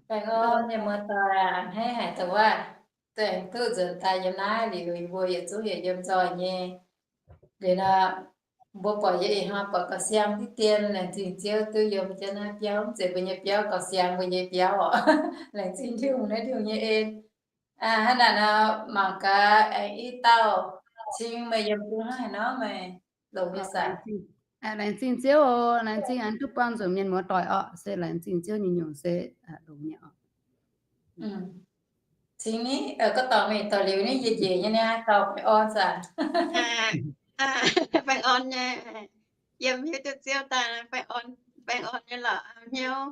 Baengh orn mienh muoz-doic aac, a'hneiv haic dongh wuov, deix duqv nzuonx daaih yiem naaiv liuz, yie mbuo yietc zungv yaac yiem nzoih nyei. Liuz nor, mbuo buatc yie ih hnoi buatc gauh siang diqv dien, laengz zingh Ziouv duqv yiem jienv naaiv biauv, mv zeiz mbuo nyei biauv, gauh siang mbuo nyei biauv oc. Laengz zingh Tin-Hungh naaiv Tin-Hungh nyei en. Hnangv naaiv nor, mangc gaax aengx i dauh cing meih yiem bung hnangv haaix nor meih longx nyei saah? Laengz zingh Ziouv oc, laengz zingh aengx duqv buangh nzunc mienh muoz-doic orqc, se laengz zingh Ziouv nyei nyungc se longx nyei oc. Cing ni, gorngv dorh mingh dorh liuz ni, njiec njiec nyei ni, gauh baengh orn saah? Baengh orn nyei, yiem hiuv duqv Ziouv daaih baengh orn, baengh orn nyei lorqc, hnyouv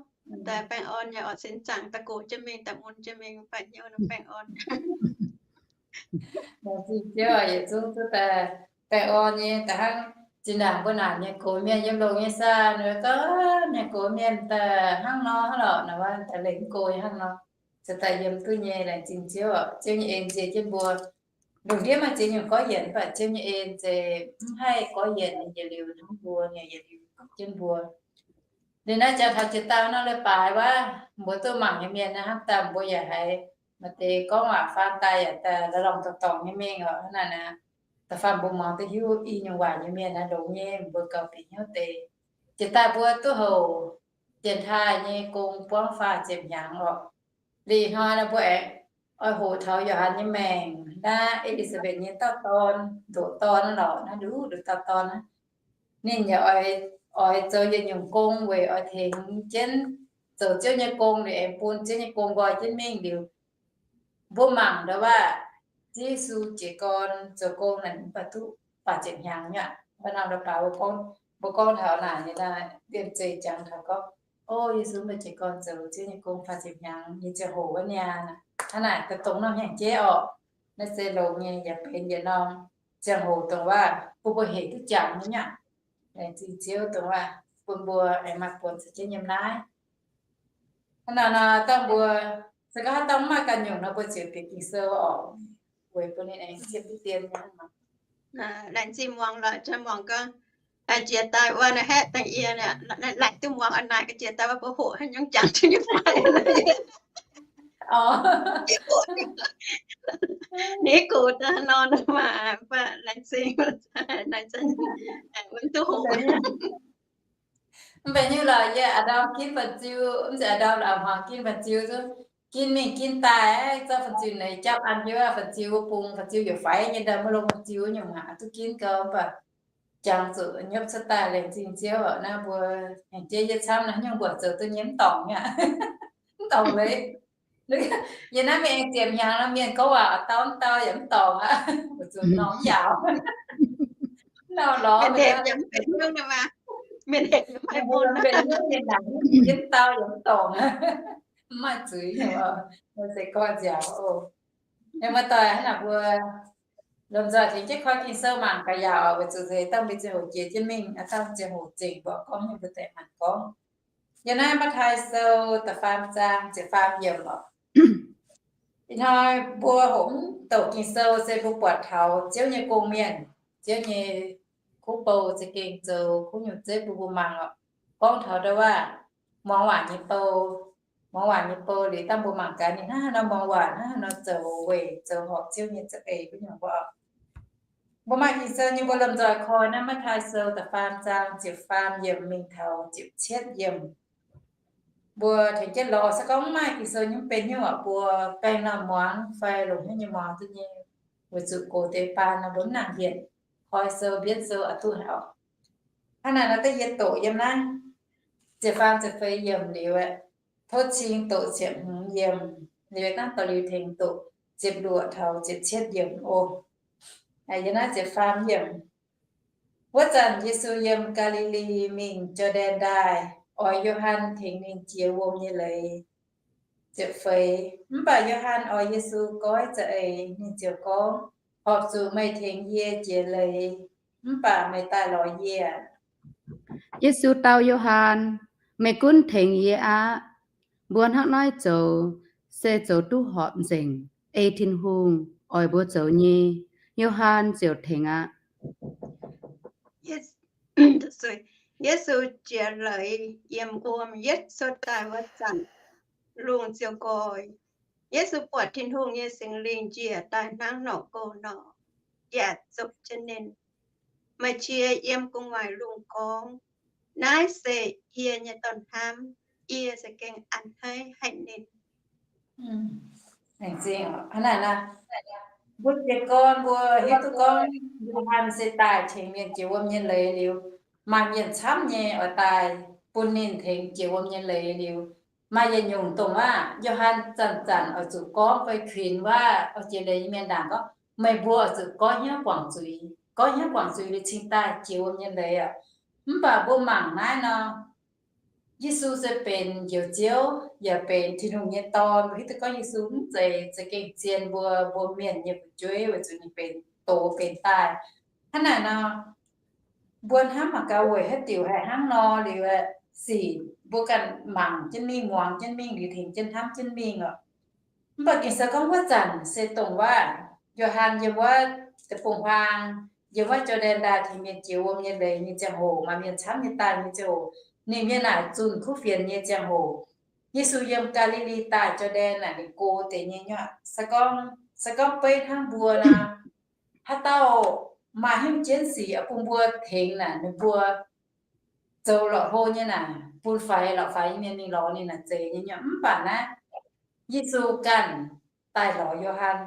daaih baengh orn nyei oc, sin zaangc daaih gox jienv mingh, daaih mun jienv mingh, baengh hnyouv nor baengh orn. Laengz zingh Ziouv, yietc zungv duqv daaih baengh orn nyei. Da'hnangv zinh ndaangc mbuo naaic mienh gox mienh yiem longx nyei saah, ninh gorngv mienh gox mienh daaih hnangv nor hnangv lorqc, naaic wuov daaih lengc mv go hnangv nor, se daaih yiem duqv nyei. Laengz zingh Ziouv oc, Ziouv nyei en nzie jienv mbuo. Lungh ndiev maaih ziex nyungc gorqv-yienc, mv baac Ziouv nyei en se mv haih gorqv-yienc nyei, yietc liuz hnangv mbuo nyei, yietc liuz gorqv jienv mbuo. Liuz naaiv jangx taux jiex dauh nor, leiz-baaix wuov, mbuo duqv mangc nyei mienh naaiv hnamv daaih mbuo yaac haiz maaih deix gorngv waac faan daaih yaac daaih lorngh dorngx dorngx nyei mingh oc. Hnangv naaic naaic, da'faanh mbuo muangx duqv hiuv i nyungc waac nyei mienh naaiv longx nyei, mbuo gauh bieqc hnyouv deix. Jiex daaih mbuo duqv houc dienx taaih nyei gong buangv faah ziepc hnyangx oc. Liuz ih hnoi nor mbuo aengx oix hoqc taux Yo^han nyei maengc, naaiv E^li^saa^mbetc nyei dauh dorn, ndoqc dorn lorqc, naaiv nduqc nduqc dauh dorn aqv. Ninh yaac oix, oix zoux yietc nyungc gong weic oix tengx jienv zoux Ziouv nyei gong liuz aengx bun Ziouv nyei gong nqoi jienv mingh liuz. Mbuo mangc ndau wuov, Yesu jiez gorn zoux gong naaic mv baac duqv faah ziepc hnyangx nyei aqv. Wuov norm leiz-baaix mbuo gorngv, mbuo gorngv taux naaic, liemh zeih jangx taux gorngv, o, Yesu mv baac jiez gorn zoux Ziouv nyei gong faah ziepc hnyangx nyei ziangh hoc wuov niaa. Hnangv naaic dongh norm hnyangx-jeiv orqc, naaiv se longx nyei, yaac benx yietc norm ziangh hoc dongh wuov bun mbuo hec duqv jangx nyei aqv. Laengz zingh Ziouv dongh wuov bun mbuo aengx maaih buonc caux jienv yiem naaiv. Hnangv naaic nor, dangh mbuo se gorngv haaix dauh mv maaih ganh nyungc nor, mbuo ziouc bieqc Ging-Sou oc, weic bun ninh aengx ziepc diqv dien. Laengz zingh muangx lorqc, muangx gorngv jiex daaih wuov naaiv haeqv daaih yie laaic duqv muangx a'naaic, jiex daaih wuov mbuo hoqc haaix nyungc jangx duqv nyei fai. Ninh gox daaih nor maah, laengz zingh, laengz zingh, duqv hoqc. Mv baac nyungc lorqc, yie a'ndorm ginv fun-ziu, mv zeiz a'ndorm lorqc, hmuangx ginv fun-ziu, ginv mingh ginv daaih, zorqv fun-ziu naaic japv an jienv fun-ziu wuov bung, fun-ziu yaac faix nyei, ndau maiv longx fun-ziu nyungc aqv, duqv ginv gau, mv baac jangx zuqc nyopv cuotv daaih. Laengz zingh Ziouv oc, naaiv mbuo hnyangx-jeiv yie camv naaiv nyungc mbuo zoux duqv nyei mv dorngc aqv. Mv dorngc leiz. Yie naaiv mingh aengx ziepc hnyangx nor, mienh gorngv waac oix dau mv dau yaac mv dorngc aqv. Mbuo zuqc norm mv yaauc. Nor lorz mv benx nyungc, mienh hec mv benx nyungc, mienh naaic jienv dau yaac mv dorngc aqv. Mv maaih zuiz nyei, se gorngv nziaauc oc. Muoz-doic, hnangv naaic mbuo lomh nzoih tengx jienv koi Ging-Sou mangc gaax yaac oc, weic zuqc se dangh mbuo ziangh hoc jiex jienv mingh, aa, dangh ziangh hoc zengc mbuo gorngv nyei mbuo deix mangc gorngv. Yiem naaiv Matv^taai Sou da'faam zaang ziepc faam yiemc oc. Ih hnoi mbuo hoqc mv douc Ging-Sou se mbuo buatc taux Ziouv nyei gong-mienh, Ziouv nyei kuv bou za'gengh zoux kuv nyungc zeiv bun mbuo mangc oc. Gorngv taux ndau wuov muangx waac nyei bou, muangx waac nyei bou liuz dangh mbuo mangc gaax ninh hnangv haaix nor muangx waac, hnangv haaix nor zoux weic zoux horpc Ziouv nyei za'eix guv nyungc mbuo oc. Mbuo maaih Ging-Sou nyei mbuo lomh nzoih koi naaiv Matv^taai Sou da'faam zaang ziepc faam yiemc mingh taux ziepc cietv yiemc. Mbuo tengx jienv lorz, se gorngv mv maaih Ging-Sou nyei mv benx nyungc oc, mbuo baengh norm muangx fai longc hnyouv nyei muangx duqv nyei, weic zuqc gox deix baan nor mbuo mv nangc hietc, koi sou mbienv sou aqc duqv haic oc. Hnangv naaic nor da'yietv doqc yiem naaiv ziepc faam ziepc feix yiemc liuz, tov cing doqc ziepc hmz yiemc liuz, dangh dorh liuz tengx doqc ziepc luoqc taux ziepc cietv yiemc oc. Yiem naaiv ziepc faam yiemc. Wuov zanc Yesu yiem Gaa^li^li mingh Jor^ndaen ndaaih, oix Yo^han tengx ninh jiex wuom nyei leiz. Ziepc feix. Mv baac Yo^han oix Yesu goiv za'eix, ninh ziouc gorngv, Horpc zuqc meih tengx yie jiex leiz, mv baac meih daaih lorz yie. Yesu dau Yo^han, Meih gunv tengx yie aqv. Mbuo hnangv naaiv zoux se zoux duqv horpc nzengc, ei Tin-Hungh oix mbuo zoux nyei. Yo^han ziouc tengx aqv. Yesu jiex leiz yiem wuom yietv cuotv daaih wuov zanc, lungh ziouc nqoi. Yesu buatc Tin-Hungh nyei Singx Lingh njiec daaih hnangv norqc gouh nor, yaac zopc jienv ninh. Maaih qiex yiem gu'nguaaic lungh gorngv, Naaiv se yie nyei Dorn-hnamv, yie za'gengh a'hneiv haic ninh. Aengx zingh hnangv naaic, mbuo jiez gorn mbuo hiuv duqv gorngv Yo^han se daaih tengx mienh jiex wuom nyei leiz liuz, maaih mienh camv nyei oix daaih bun ninh tengx jiex wuom nyei leiz liuz, maaih yietc nyungc dongh waac Yo^han zanc-zanc oix zuqc gorngv fai kuinx waac oix jiex leiz nyei mienh ndaangc gorngv, meih mbuo oix zuqc goiv hnyouv guangc zuiz. Goiv hnyouv guangc zuiz liuz cingx daaih jiex wuom nyei leiz aqv. Mv baac mbuo mangc naaiv nor, Yesu se benx Njoux Ziouv yaac benx Tin-Hungh nyei Dorn. Mbuo hiuv duqv gorngv Yesu mv zeiz za'gengh zien mbuo, mbuo mienh nyei fu'jueiv weic zuqc ninh benx doz benx daaih. Hnangv naaic nor, mbuo hnamv mangc gaax weic haaix diuc haih hnangv nor liuz, sic mbuo ganh mangc jienv mingh, muangx jienv mingh liuz, tengx jienv hnamv jienv mingh oc. Mv baac Ging-Sou gorngv wuov zanc se dongh waac Yo^han yiem wuov deic-bung-huaang, yiem wuov Jor^ndaen Ndaaih tengx mienh jiex wuom nyei leiz nyei ziangh hoc, maaih mienh camv nyei daaih nyei ziangh hoc, ninh mienh naaic zunh kuv fienx nyei ziangh hoc, Yesu yiem Gaa^li^li Daaih, Jor^ndaen naaic, ninh go deix nyei nyuoqc. Se gorngv, se gorngv beiv hnangv mbuo nor, haaix dauh maaih hnyouv jienv sic bun mbuo tengx naaic, ninh mbuo zoux lorqc hlo nyei naaic, bun faix lorqc faix nyei mienh mingh lorz ninh naaic zeiz nyei nyuoqc. Mv baac naaiv, Yesu ganh daaih lorz Yo^han,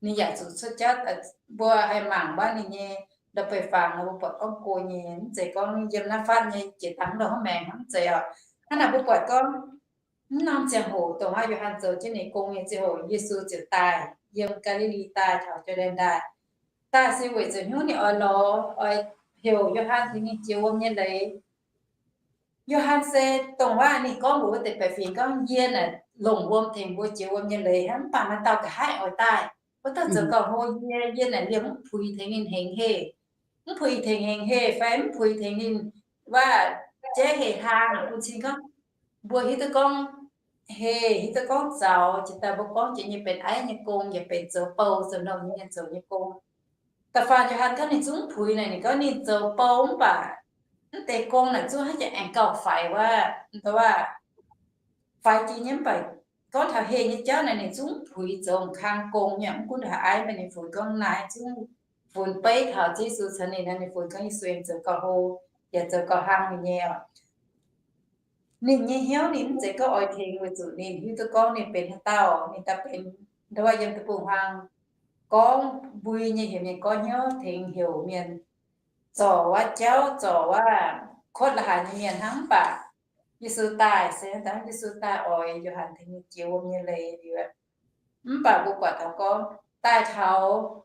ninh yaac zuqc cuotv jauv. Mbuo haih mangc mbuo ninh nyei ndau-beih fangx nor, mbuo buatc gorngv go nyei, mv zeiz gorngv yiem naaiv fatv nyei jiex dangh ndau hnangv maengx, mv zeiz oc. Hnangv naaic mbuo buatc gorngv mv norm ziangh hoc dongh waac Yo^han zoux jienv ninh gong nyei ziangh hoc, Yesu ziouc daaih yiem Gaa^li^li Daaih taux Jor^ndaen Ndaaih. Daaih se weic zuqc hnyouv ninh oix lorz, oix heuc Yo^han tengx ninh jiex wuom nyei leiz. Yo^han se dongh waac ninh gorngv mbuox wuov deix baeqc fingx gorngv, yie naaic longc wuom tengx mbuo jiex wuom nyei leiz hnangv. Mv baac maaih dauh nqa'haav oix daaih, wuov dauh zoux gauh hlo yie, yie naaic liemh mv puix tengx ninh hengx heh. Mv puix tengx hengx heh fai mv puix tengx ninh waac jaiv heh hlaang. Bun cing gorngv mbuo hiuv duqv gorngv heh, hiuv duqv gorngv zaux, jiex daaih mbuo gorngv jiex nyei benx aiv nyei gong, yaac benx zoux bou zoux nouh nyei mienh zoux nyei gong. Da'faanh Yo^han gorngv ninh zungv mv puix naaic, ninh gorngv ninh zoux bou mv baac mv deix gong naaic zungv haaix jiex aengx gauh faix wuov, mv deix waac faix jiex nyei. Mv baac gorngv taux heh nyei jauv naaic ninh zungv mv puix zoux kang gong nyei. Mv gunv haaix aiv mienh ninh funx gorngv naaiv zungv funx beiv taux Yesu caux ninh naaic, ninh funx gorngv Yesu aengx zoux gauh hlo, yaac zoux gauh hlang nyei oc. Ninh nyei hnyouv ninh mv zeiz gorngv oix tengx weic zuqc ninh hiuv duqv gorngv ninh benx haaix dauh. Ninh daaih benx ndau wuov yiem deic-bung-huaang gorngv mbui nyei heuc mienh goiv hnyouv, tengx heuc mienh zorc wuov jauv, zorc wuov kotv la'haaix nyei mienh hnangv. Mv baac Yesu daaih se hnangv, Yesu daaih oix Yo^han tengx ninh jiex wuom nyei leiz liuz, mv baac mbuo buatc taux gorngv daaih taux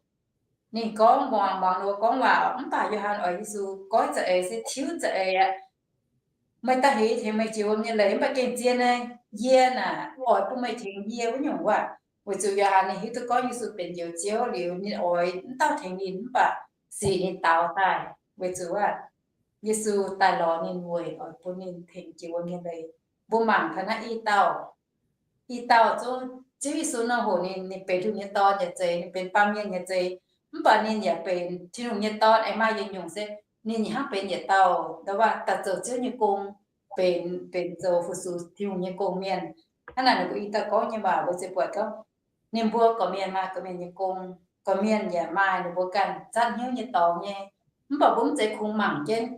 ninh gorngv muangx, muangx ninh mbuo gorngv waac, mv baac Yo^han oix Yesu goiv za'eix se tiuv za'eix aqv. Meih daaih heuc yie tengx meih jiex wuom nyei leiz, mv baac gengh zien naaic, yie naaic oix bun meih tengx yie wuov nyungc waac. Weic zuqc Yo^han ninh hiuv duqv gorngv Yesu benx Njoux Ziouv liuz, ninh oix mv dauh tengx ninh, mv baac sic ninh daux daaih. Weic zuqc waac Yesu daaih lorz ninh weic oix bun ninh tengx jiex wuom nyei leiz. Mbuo mangc taux naaiv i dauh, i dauh zungv Ziouv Yesu nor hoc ninh, ninh benx Tin-Hungh nyei Dorn yaac zeiz, ninh benx baamh mienh yaac zeiz, mv baac ninh yaac benx Tin-Hungh nyei Dorn. Aengx maaih yietc nyungc se ninh hnangv benx yietc dauh ndau wuov daaih zoux Ziouv nyei gong, benx, benx zoux fu-sux Tin-Hungh nyei gong mienh. Hnangv naaic ninh mbuo i dauh gorngv nyei waac mbuo ziouc buatc gorngv ninh mbuo gorqv-mienh maaih gorqv-mienh nyei gong, gorqv-mienh yaac maaih ninh mbuo ganh zanc hnyouv nyei dorngx nyei. Mv baac mbuo mv zeiz kungx mangc jienv,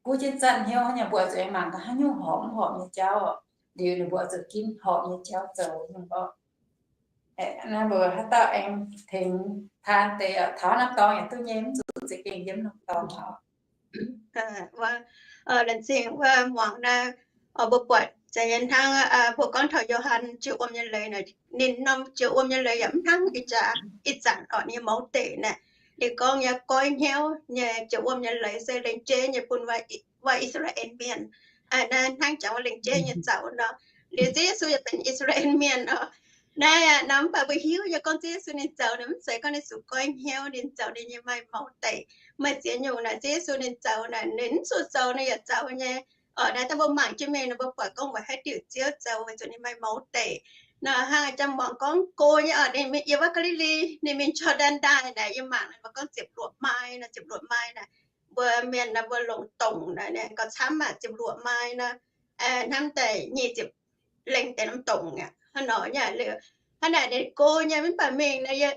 gunv jienv zanc hnyouv hnangv nyei, mbuo zuqc aengx mangc gaax haaix nyungc horpc mv horpc nyei jauv, liuz ninh mbuo zuqc ginv horpc nyei jauv zoux nyungc orqc. Naaiv mbuo haaix dauh aengx tengx taan deix, taux norm dorngx yaac duqv nyei, mv zuqc za'gengh yiem norm dorngx oc. Laengz zingh wuov muangx naaiv, mbuo buatc za'gengh hnangv mbuo gorngv taux Yo^han jiex wuom nyei leiz naaic, ninh norm jiex wuom nyei leiz yaac mv hnangv ih jaax ih zanc orqc, ninh nyei mouz deic naaic. Ninh gorngv nyei goiv hnyouv nyei jiex wuom nyei leiz se lengc jeiv nyei bun wuov I^saa^laa^en Mienh. Naaiv hnangv jangx wuov lengc jeiv nyei zaux nor. Liuz Ziouv Yesu yaac benx I^saa^laa^en Mienh oc. Naaiv aqv, nor mv baac mbuo hiuv nyei gorngv Ziouv Yesu ninh zoux naaic, mv zeiz gorngv ninh zuqc goiv hnyouv ninh zoux ninh nyei maaih mouz deic. Maaih ziex nyungc naaic Ziouv Yesu ninh zoux naaic, ninh mv zuqc zoux ninh yaac zoux nyei. Orqc, naaiv daaih mbuo mangc jienv mingh nor mbuo buatc gorngv weic haaix diuc Ziouv zoux, weic zuqc ninh maaih mouz deic. Nor hnangv jang muangx gorngv go nyei orqc, ninh yiem wuov Gaa^li^li, ninh mingh Jor^ndaen Ndaaih naaic, yie mangc naaic mbuo gorngv ziepc luoqc mai nor, ziepc luoqc mai naaic. Mbuo mienh nor mbuo longc dongc naaic, gauh camv aqv, ziepc luoqc mai nor, hnamv daaih nyic ziepc lengh deix norm dongc aqv. Hnangv nor nyei liuz, hnangv naaic ninh go nyei mv baac mingh naaic, yie,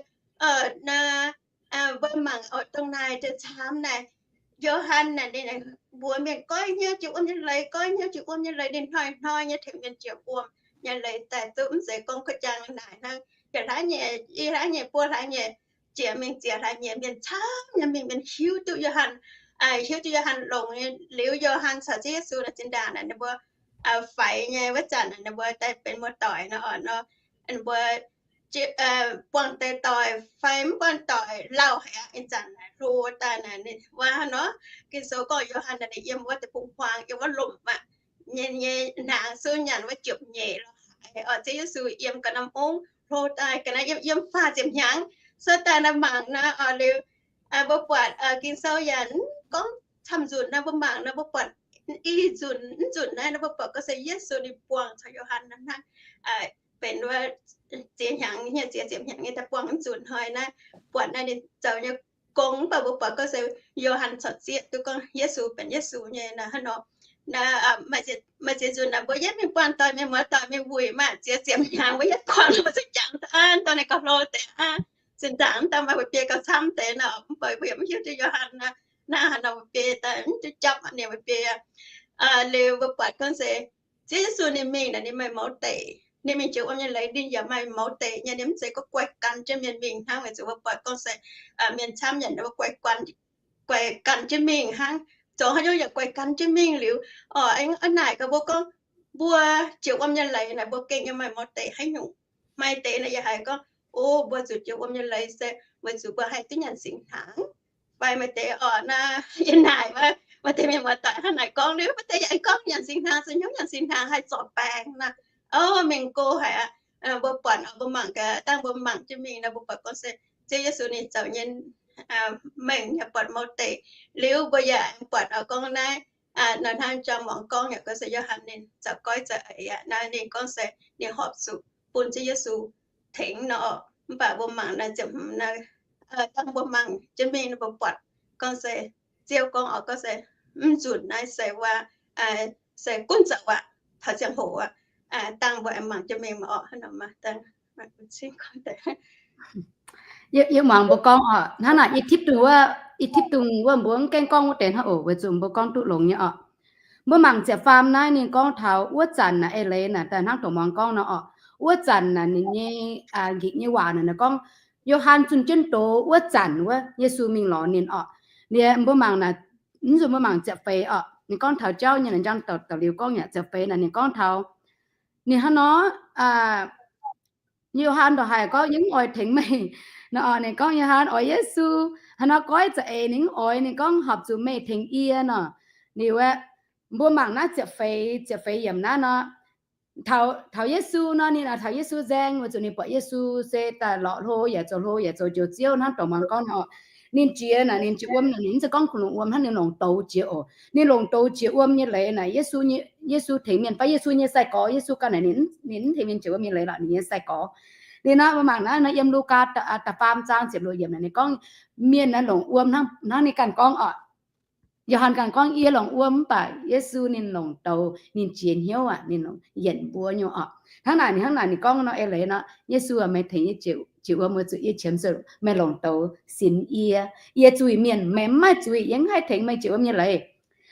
naaiv, mbuo mangc oix dongh naaic deix camv naaic, Yo^han naaic ninh mbuox mienh goiv hnyouv jiex wuom nyei leiz, goiv hnyouv jiex wuom nyei leiz, ninh hnoi-hnoi nyei tengx mienh jiex wuom nyei leiz daaih duqv, mv zeiz gorngv kuv jangx naaic hnangv. Jiex hlaax nyei, i hlaax nyei, buo hlaax nyei, jiex mingh ziepc hlaax nyei, mienh camv nyei mingh, mienh hiuv duqv Yo^han, hiuv duqv Yo^han longx nyei. Liuz Yo^han caux Ziouv Yesu naaic zinh ndaangc naaic ninh mbuo faix nyei wuov zanc naaic ninh mbuo daaih benx muoz-doic nor, ninh mbuo buangh deix doic fai mv buangh doic lauh haic aqv. Ih zanc naaic hlo daaih naaic ninh wuov hnangv nor, Ging-Sou gorngv Yo^han naaic ninh yiem wuov deic-bung-huaang, yiem wuov lomc aqv, nyei, nyei hnaangx suv nyanc wuov jomc nyeic lorh haaix. Oc, Ziouv Yesu yiem ga'naaiv ong hlo daaih ga'naaiv yiem, yiem faah ziepc hnyangx. So daaih naaiv mangc naaiv oc, liuz mbuo buatc Ging-Sou yaac gorngv camv nzunc naaiv, mbuo mangc naaiv mbuo buatc i nzunc, mv nzunc naaiv, naaiv mbuo buatc gorngv se Yesu ninh buangh caux Yo^han naaiv hnangv, benx wuov ziex hnyangx nyei, ziex ziepc hnyangx nyei daaih buangh mv nzunc hnoi naaiv, buatc naaiv ninh zoux nyei gong. Mv baac mbuo buatc gorngv se Yo^han corc zieqv duqv gorngv Yesu benx Yesu nyei naaiv hnangv nor. Maaih ziex nzunc naaic mbuo yietv mingh buangh doic, mingh muoz doic, mingh wuic maah, ziex ziepc hnyangx mbuo yietv buangh, mbuo zungv jangx aqv, dorh ninh gauh hlo deix aqv. Zinh ndaangc mv daan maaih mbu'biei gauh camv deix nor, mv baac mbuo yaac mv hiuv duqv Yo^han naaiv hnangv nor, mbu'biei daaih mv duqv japv ninh mbu'biei. Liuz mbuo buatc gorngv se Ziouv Yesu ninh mingh naaic ninh maaih mouz deic, ninh mingh jiex wuom nyei leiz ninh yaac maaih mouz deic nyei, ninh mv zeiz gorngv guaix gan jienv mienh mingh hnangv. Weic zuqc mbuo buatc gorngv se mienh camv yaac guaix gan, guaix gan jienv mingh hnangv, zoux haaix nyungc yaac guaix gan jienv mingh liuz. Oc, naaic gaax mbuo gorngv mbuo jiex wuom nyei leiz naaic mbuo gengh yaac maaih mouz deic haaix nyungc. Maaih deix naaic yaac haiz gorngv, o, mbuo zuqc jiex wuom nyei leiz se weic zuqc mbuo haih duqv nyanc singx hnaangx. Fai maaih deix oc, naaiv yie naaic wuov, maaih deix mienh muoz-doic hnangv naaic gorngv liuz, maaih deix yaac gorngv nyanc singx hnaangx se hnyouv nyanc singx hnaangx haih zorc baengx naaic. O, mingh go haic aqv. Mbuo buatc oc, mbuo mangc gaax, dangh mbuo mangc jienv mingh nor mbuo buatc gorngv se Ziouv Yesu ninh zoux nyei mengh yaac buatc mouz deic. Liuz mbuo yaac buatc oc gorngv naaiv, naaiv hnangv John muangx gorngv yaac gorngv se Yo^han ninh zoux goiv zoux eix aqv. Naaiv ninh gorngv se ninh horpc zuqc bun Ziouv Yesu tengx nor. Mv baac mbuo mangc naaiv ziepc hmz naaiv, dangh mbuo mangc jienv mingh nor mbuo buatc gorngv se Ziouv gorngv oc gorngv se mv nzunc naaiv se wuov, se gunv zoux aqv, taux ziangh hoc aqv. Dangh mbuo mangc jienv mingh maah oc, hnangv nor maah. Yie muangx mbuo gorngv oc, hnangv naaic yie tipv dungh wuov, yie tipv dungh wuov mbuo mv gaengh gorngv wuov deix hnangv oc, weic zuqc mbuo gorngv duqv longx nyei oc. Mbuo mangc ziepc faam naaiv ninh gorngv taux wuov zanc naaic eix leiz naaic daaih hnangv dongh muangx gorngv nor oc. Wuov zanc naaic ninh nyei nqipc nyei waac naaic gorngv, Yo^han zunh jienv doz wuov zanc wuov, Yesu mingh lorz ninh oc. Liuz mbuo mangc naaic, mv nzunc mbuo mangc ziepc feix oc, ninh gorngv taux jauv nyei naaic njang daux liuz gorngv yaac ziepc feix naaic ninh gorngv taux ninh hnangv nor, Yo^han ndongc haaix gorngv yie mv oix tengx meih nor, ninh gorngv Yo^han oix Yesu hnangv nor goiv za'eix ninh mv oix, ninh gorngv horpc zuqc meih tengx yie nor. Liuz aeqv, mbuo mangc naaiv ziepc feix, ziepc feix yiemc naaiv nor, taux Yesu nor, ninh taux Yesu nzaeng weic zuqc ninh buatc Yesu se daaih lorqc hlo yaac zoux hlo yaac zoux njoux Ziouv hnangv dongh muangx gorngv nor. Ninh jiex naaic ninh jiex wuom naaic ninh mv zeiz gorngv kungx longc wuom hnangv, ninh longc douz jiex oc. Ninh longc douz jiex wuom nyei leiz naaic Yesu, Yesu tengx mienh fai Yesu nyei sai-gorx, Yesu ganh naaic ninh mv tengx mienh jiex wuom nyei leiz lorqc, ninh nyei sai-gorx. Liuz nor mbuo mangc naaiv nor yiem Lugaa da'faam zaang ziepc luoqc yiemc naaic ninh gorngv mienh naaiv longc wuom hnangv ninh ganh gorngv oc. Yo^han ganh gorngv, yie longc wuom mv baac Yesu ninh longc douz, ninh jiex hnyouv aqv, ninh longc yienc mbuo nyei oc. Hnangv naaic ninh, hnangv naaic ninh gorngv nor eix leiz nor, Yesu aac, meih tengx yie jiex wuom weic zuqc yie qiemx zuqc meih longc douz sinx yie. Yie zuiz-mienh, meih mv maaih zuiz, yie mv haih tengx meih jiex wuom nyei leiz.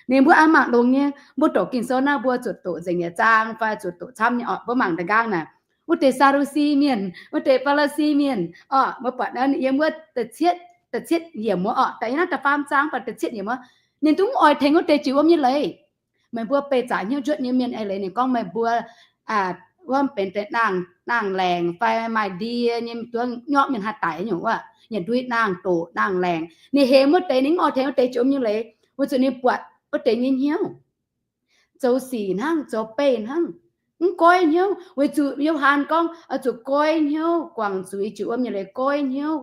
Ninh mbuo aav mangc longx nyei, mbuo doqc Ging-Sou naaiv mbuo zuqc doqc nzengc yietc zaang fai zuqc doqc camv nyei oc. Mbuo mangc da'nqaang naaic, wuov deix Saa^lu^si Mienh, wuov deix Faa^li^si Mienh oc, mbuo buatc naaiv yiem wuov da'cietv yiemc wuov oc, da'faam zaang baac da'cietv yiemc wuov, ninh zungv mv oix tengx wuov deix jiex wuom nyei leiz. Meih mbuo beih zaqc hnyouv njuotv nyei mienh eix leiz ninh gorngv meih mbuo wuov benx deix naang-laengc fai maaih ndie nyei, duqv nyorqv mienh haih daic nyungc wuov, yietc ndui naang-doqc naang-laengc. Ninh hemx wuov deix, ninh mv oix tengx wuov deix jiex wuom nyei leiz, weic zuqc ninh buatc wuov deix nyei hnyouv zoux sic hnangv, zoux beih hnangv, mv goiv hnyouv. Weic zuqc Yo^han gorngv oix zuqc goiv hnyouv guangc zuiz jiex wuom nyei leiz, goiv hnyouv,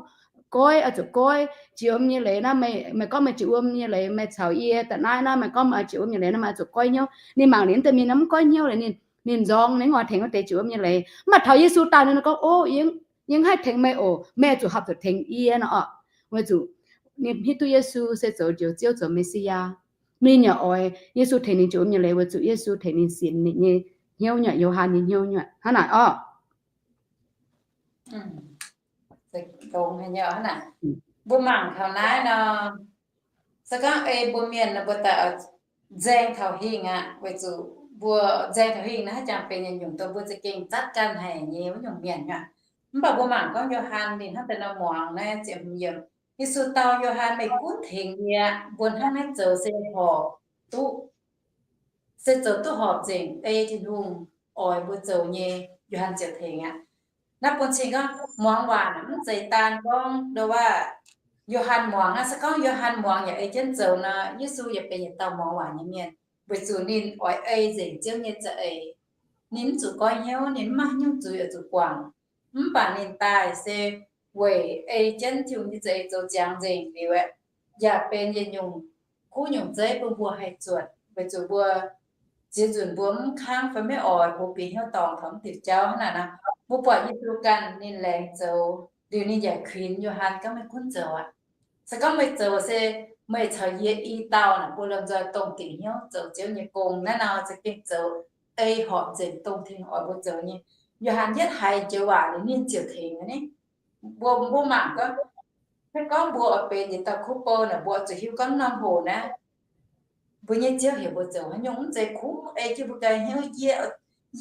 goiv, oix zuqc goiv jiex wuom nyei leiz naaiv. Meih gorngv meih jiex wuom nyei leiz, meih caux yie da'naaiv naaiv, meih gorngv meih jiex wuom nyei leiz naaiv, meih oix zuqc goiv hnyouv. Ninh mangc ninh wuov deix mienh mv goiv hnyouv liuz, ninh nzorng, ninh mv oix tengx wuov deix jiex wuom nyei leiz. Mv baac taux Yesu daaih ninh gorngv, O, yie mv haih tengx meih oc, meih oix zuqc horpc zuqc tengx yie nor oc. Weic zuqc ninh hiuv duqv Yesu se zoux Njoux Ziouv, zoux Me^si^yaa. Ninh yaac oix Yesu tengx ninh jiex wuom nyei leiz weic zuqc Yesu tengx ninh sinx ninh nyei hnyouv nyuoqc, Yo^han nyei hnyouv nyuoqc. Hnangv naaic orqc? Longx haic nyei hnangv naaic. Mbuo mangc taux naaiv nor, se gorngv ei mbuo mienh nor, mbuo daaih nzaeng taux hingh aqv, weic zuqc mbuo nzaeng taux hingh naaiv haaix jangx benx yietc nyungc dongh mbuo za'gengh zatv ganh haic nyei wuov nyungc mienh aqv. Mv baac mbuo mangc gorngv Yo^han ninh hnangv daaih nor muangx naaiv ziepc hmz yiemc, Yesu dau Yo^han, Meih gunv tengx yie, mbuo hnangv naaiv zoux se horpc duqv, se zoux duqv horpc nzengc ei Tin-Hungh oix mbuo zoux nyei. Yo^han ziouc tengx aqv. Naaiv bun cing gorngv muangx waac mv zeiz daan gorngv ndo waac Yo^han muangx aqv. Se gorngv Yo^han muangx yaac ei jienv zoux nor, Yesu yaac benx yietc dauh muangx waac nyei mienh, weic zuqc ninh oix ei nzengc Ziouv nyei za'eix. Ninh mv zuqc goiv hnyouv, ninh mv maaih haaix nyungc zuiz oix zuqc guangc. Mv baac ninh daaih se weic ei jienv Tin-Hungh nyei za'eix zoux ziangx nzengc liuz aeqv, yaac benx yietc nyungc kuv nyungc zeiv bun mbuo haih zuotc, weic zuqc mbuo ziex nzunc mbuo mv kangv fai maiv oix, mbuo bieqc hnyouv dorngc taux mv diuc jauv hnangv naaic nor, mbuo buatc Yesu ganh ninh laengz zoux liuz ninh yaac kuinx Yo^han gorngv, Meih gunv zoux aqv. Se gorngv meih zoux se meih caux yie i dauh naaic, mbuo lomh nzoih dongh dingc hnyouv zoux Ziouv nyei gong. Naaiv nor za'gengh zoux ei horpc nzengc dongh Tin-Hungh oix mbuo zoux nyei. Yo^han yietv haiz joux waac liuz ninh ziouc tengx ni. Mbuo, mbuo mangc gorngv, se gorngv mbuo oix benx yietc dauh kuv bou naaic, mbuo oix zuqc hiuv gorngv norm hoc naaiv mbuo nyei Ziouv heuc mbuo zoux haaix nyungc. Mv zeiz kungx ei jienv mbuo ganh hnyouv, yie,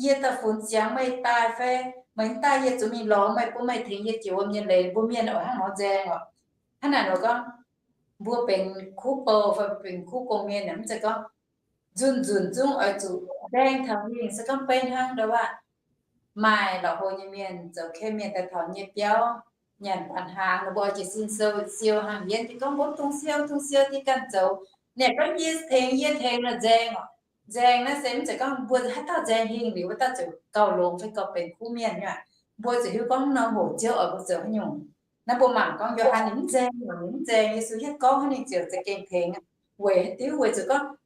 yie daaih funx ziangx meih daaih fai meih mv daaih yie zuqc mingh lorz meih bun meih tengx yie jiex wuom nyei leiz. Mbuo mienh oix hnangv nor nzaeng oc. Hnangv naaic nor gorngv, mbuo benx kuv bou fai benx kuv gong-mienh naaic, mv zeiz gorngv nzunc nzunc zungv oix zuqc nzaeng taux hingh. Se gorngv beiv hnangv ndo waac maaih la'hoo nyei mienh zoux kei mienh daaih taux nyei biauv, nyanc baac hnaangx, ninh mbuo oix jiez sin sou siou hnaangx yienv, ninh gorngv, Mbuo dungx siou, dungx siou, yie ganh zoux. Ninh gorngv, Yie tengx, yie tengx, nzaeng oc. Nzaeng naaiv se mv zeiz gorngv mbuo haaix dauh nzaeng hingh liuz wuov dauh ziouc gauh longx fai gauh benx kuv mienh nyei aqv. Mbuo zuqc hiuv gorngv norm hoc Ziouv oix mbuo zoux haaix nyungc. Naaiv mbuo mangc gorngv Yo^han ninh mv nzaeng, ninh mv nzaeng, Yesu hietv gorngv hnangv ninh ziouc za'gengh tengx. Weic haaix diuc? Weic zuqc gorngv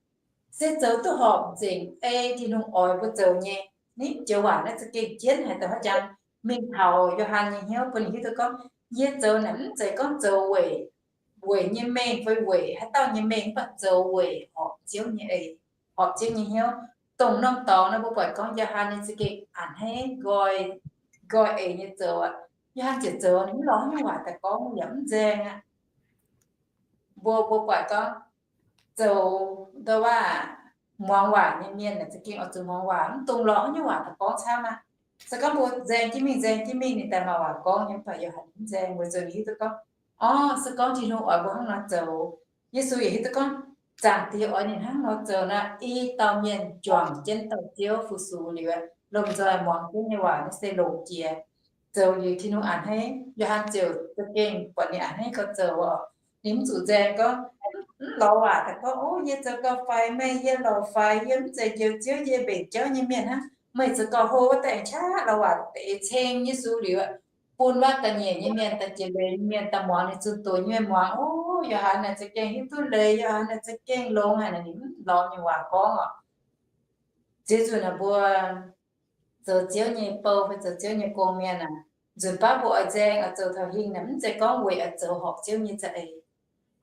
se zoux duqv horpc nzengc ei Tin-Hungh oix mbuo zoux nyei. Naaiv joux waac naaiv za'gengh jienv haic, dongh haaix jangx mingh taux Yo^han nyei hnyouv bun ninh hiuv duqv gorngv yie zoux naaic mv zeiz gorngv zoux weic, weic nyei mengh fai weic haaix dauh nyei mengh, mv baac zoux weic horpc Ziouv nyei eix, horpc Ziouv nyei hnyouv. Dongh norm dorngx naaiv mbuo buatc gorngv Yo^han ninh za'gengh a'hneiv nqoi, nqoi eix nyei zoux aqv. Yo^han ziouc zoux, ninh mv lorz haaix nyungc waac daaih gorngv, yaac mv nzaeng aqv. Mbuo, mbuo buatc gorngv zoux ndo waac muangx waac nyei mienh naaic za'gengh oix zuqc muangx waac, mv dungx lorz haaix nyungc waac daaih gorngv camv aqv. Se gorngv mbuo nzaeng jienv mingh, nzaeng jienv mingh, ninh daaih maaih waac gorngv nyei, mv baac Yo^han mv nzaeng, weic zuqc ninh hiuv duqv gorngv, orv, se gorngv Tin-Hungh oix mbuo hnangv nor zoux, Yesu yaac hiuv duqv gorngv Zaangc Diex oix ninh hnangv nor zoux nor, i dauh mienh juangc jienv dauh Ziouv fu-sux liuz, lomh nzoih muangx Ziouv nyei waac naaiv se longx jiex. Zoux liuz Tin-Hungh a'hneiv, Yo^han ziouc za'gengh buatc ninh a'hneiv gauh zoux oc. Ninh mv zuqc nzaeng gorngv, mv lorz waac daaih gorngv, Ov, yie zoux gauh faix meih, yie lorz faix, yie mv zeiz njoux Ziouv, yie mbenc jauv nyei mienh hnangv. Meih zoux gauh hlo wuov deix, qaqv lorz waac deix ceng Yesu liuz, bun wuov ga'nyiec nyei mienh, da'jiex leiz nyei mienh daaih muangx ninh zunh doz nyei mienh muangx, Ov, Yo^han naaic za'gengh hiuv duqv leiz, Yo^han naaic za'gengh longx haic, ninh mv lorz ninh waac gorngv oc. Ziex nzunc naaic mbuo zoux Ziouv nyei bou fai zoux Ziouv nyei gong-mienh aac, nzunc baav mbuo oix nzaeng oix zoux taux hingh naaic, mv zeiz gorngv weic oix zoux horpc Ziouv nyei za'eix.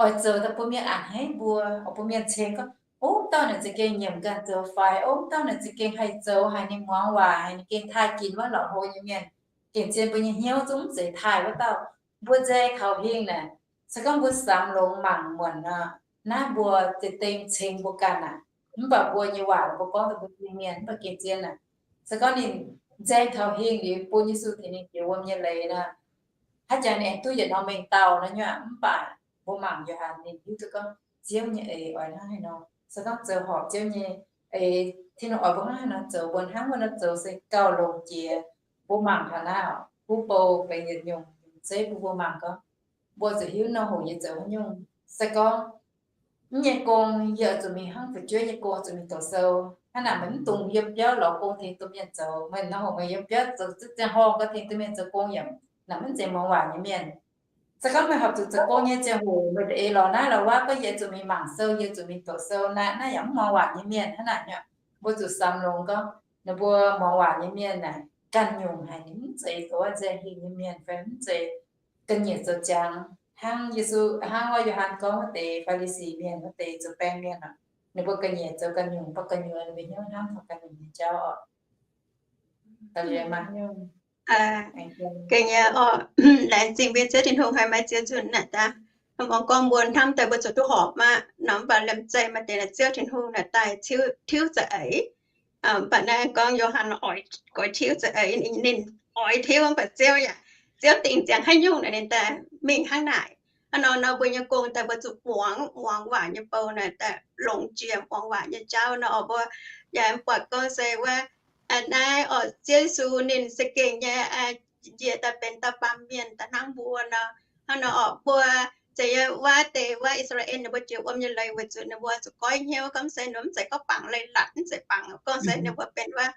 Oix zoux daaih bun mienh a'hneiv mbuo, oix bun mienh ceng gorngv, Ov, dauh naaic za'gengh nyiemc ganh zoux faix. Ov, dauh naaic za'gengh haih zoux, haiz ninh muangx waac, haiz ninh gengh taaih ginx wuov la'hoo nyei mienh, gengh zien mbuo nyei hnyouv zungv mv zeiz taaih wuov dauh. Mbuo nzaeng taux hingh naaic, se gorngv mbuo samx longx mangc muonc nor, naaiv mbuo za'gengh ceng mbuo ganh aac. Mv baac mbuo nyei waac mbuo gorngv daaih mbuo nyei mienh mv baac gengh zien aac. Se gorngv ninh nzaeng taux hingh liuz bun Yesu tengx ninh jiex wuom nyei leiz nor, haaix jangx ninh aengx duqv yietc norm mengh dauh nor nyei aac. Mv baac mbuo mangc Yo^han ninh hiuv duqv gorngv Ziouv nyei eix oix hnangv haaix nor. Se gorngv zoux horpc Ziouv nyei eix, Tin-Hungh oix mbuo hnangv haaix nor zoux, mbuo hnangv wuov nor zoux se gauh longx jiex. Mbuo mangc taux naaiv oc, kuv bou benx yietc nyungc zeiv bun mbuo mangc gorngv, mbuo zuqc hiuv norm hoc yie zoux haaix nyungc. Se gorngv mv nyei gong, yie oix zuqc mingh hnangv fu'jueiv nyei gong, zuqc mingh doqc sou. Hnangv naaic, meih mv dungx yiem biauv lorz gong tengx domh mienh zoux. Meih norm hoc meih yiem biauv zoux ziex ziangh horngh gau tengx domh mienh zoux gong yaac naaic mv zeiz muangx waac nyei mienh. Se gorngv meih horpc zuqc zoux gong nyei ziangh hoc, meih za'eix lorz naaiv lorz wuov, gorngv yie zuqc mingh mangc sou, yie zuqc mingh doqc sou, naaiv, naaiv yaac mv muangx waac nyei mienh hnangv naaic nyei. Mbuo zuqc samx longx gorngv, ninh mbuo muangx waac nyei mienh naaic ganh nyungc haic, ninh mv zeiz doqc nzaeng hingh nyei mienh fai mv zeiz ga'nyiec zoux ziangx hnangv Yesu, hnangv wuov Yo^han gorngv wuov deix Faa^li^si mienh, wuov deix zoux baeng mienh oc. Ninh mbuo ga'nyiec zoux ganh nyungc, mv baac gu'nyuoz ninh mbuo hnyouv hnamv taux ganh nyungc nyei jauv oc. Da'liuz maaih haaix nyungc? Gengh nyei oc, laengz zingh mbuo Ziouv Tin-Hungh haih maaih ziex nzunc naaic daaih. Mv gorngv mbuo hnamv daaih mbuo zuqc duqv horpc maqv nor, mv baac liemh zeih maaih deix naaic Ziouv Tin-Hungh naaic daaih tiuv za'eix. Mv baac naaiv gorngv Yo^han oix goix tiuv za'eix, ninh oix tiuv mv baac Ziouv yaac, Ziouv dingc ziangx haaix nyungc naaic ninh daaih mingh hnangv naaic. Hnangv nor nor mbuo nyei gong daaih mbuo zuqc muangx, muangx waac nyei bou naaic daaih longx jiex muangx waac nyei jauv nor oc. Mbuo yaac buatc gorngv se wuov naaiv oc, Ziouv Yesu ninh se gengh nyei njiec daaih benx dauh baamh mienh daaih hnangv mbuo nor. Hnangv nor oc, mbuo zeiz nyei wuov deix wuov I^saa^laa^en ninh mbuo jiex wuom nyei leiz weic zuqc ninh mbuo zuqc goiv hnyouv gorngv se ninh mv zeiz gorngv bangc leiz-latc, mv zeiz bangc gorngv se ninh mbuo benx wuov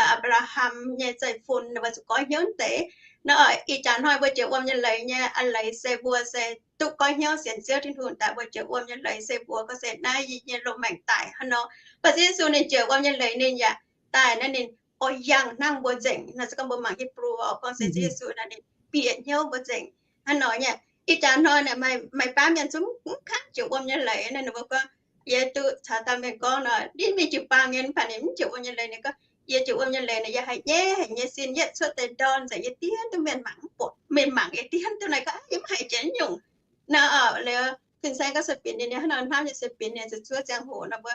Apc^laa^ham nyei zeiv-fun, ninh mbuo zuqc goiv hnyouv deix. Nor ih jaax hnoi mbuo jiex wuom nyei leiz nyei a'leiz se mbuo se duqv goiv hnyouv sienx Ziouv Tin-Hungh daaih mbuo jiex wuom nyei leiz se mbuo gorngv se naaiv yie nyei loz-maengc daic hnangv nor. Mv baac Ziouv Yesu ninh jiex wuom nyei leiz ninh yaac daaih naaiv ninh oix yangh hnangv mbuo nzengc. Naaiv se gorngv mbuo mangc Hipv^lu oc, gorngv se Ziouv Yesu naaiv ninh bieqc hnyouv mbuo nzengc hnangv nor nyei. Ih jaax hnoi naaic maaih baamh mienh zungv mv kangv jiex wuom nyei leiz naaiv ninh mbuo gorngv, yie duqv caux dauh mienh gorngv nor, ninh mingh jiex baamh mienh mv baac ninh mv jiex wuom nyei leiz. Ninh gorngv, yie jiex wuom nyei leiz naaic yie haiz nyaiv haic, nyei sin yietv cuotv deix ndorn nzengc, yie diemv duqv mienh mangc mv buatc, mienh mangc yie diemv duqv naaiv gorngv yie mv haiz jiex nyungc nor. Liuz fin-saeng gorngv se binc ninh, ninh hnangv nor hnamv nyei se binc ninh zuqc zuov ziangh hoc nor mbuo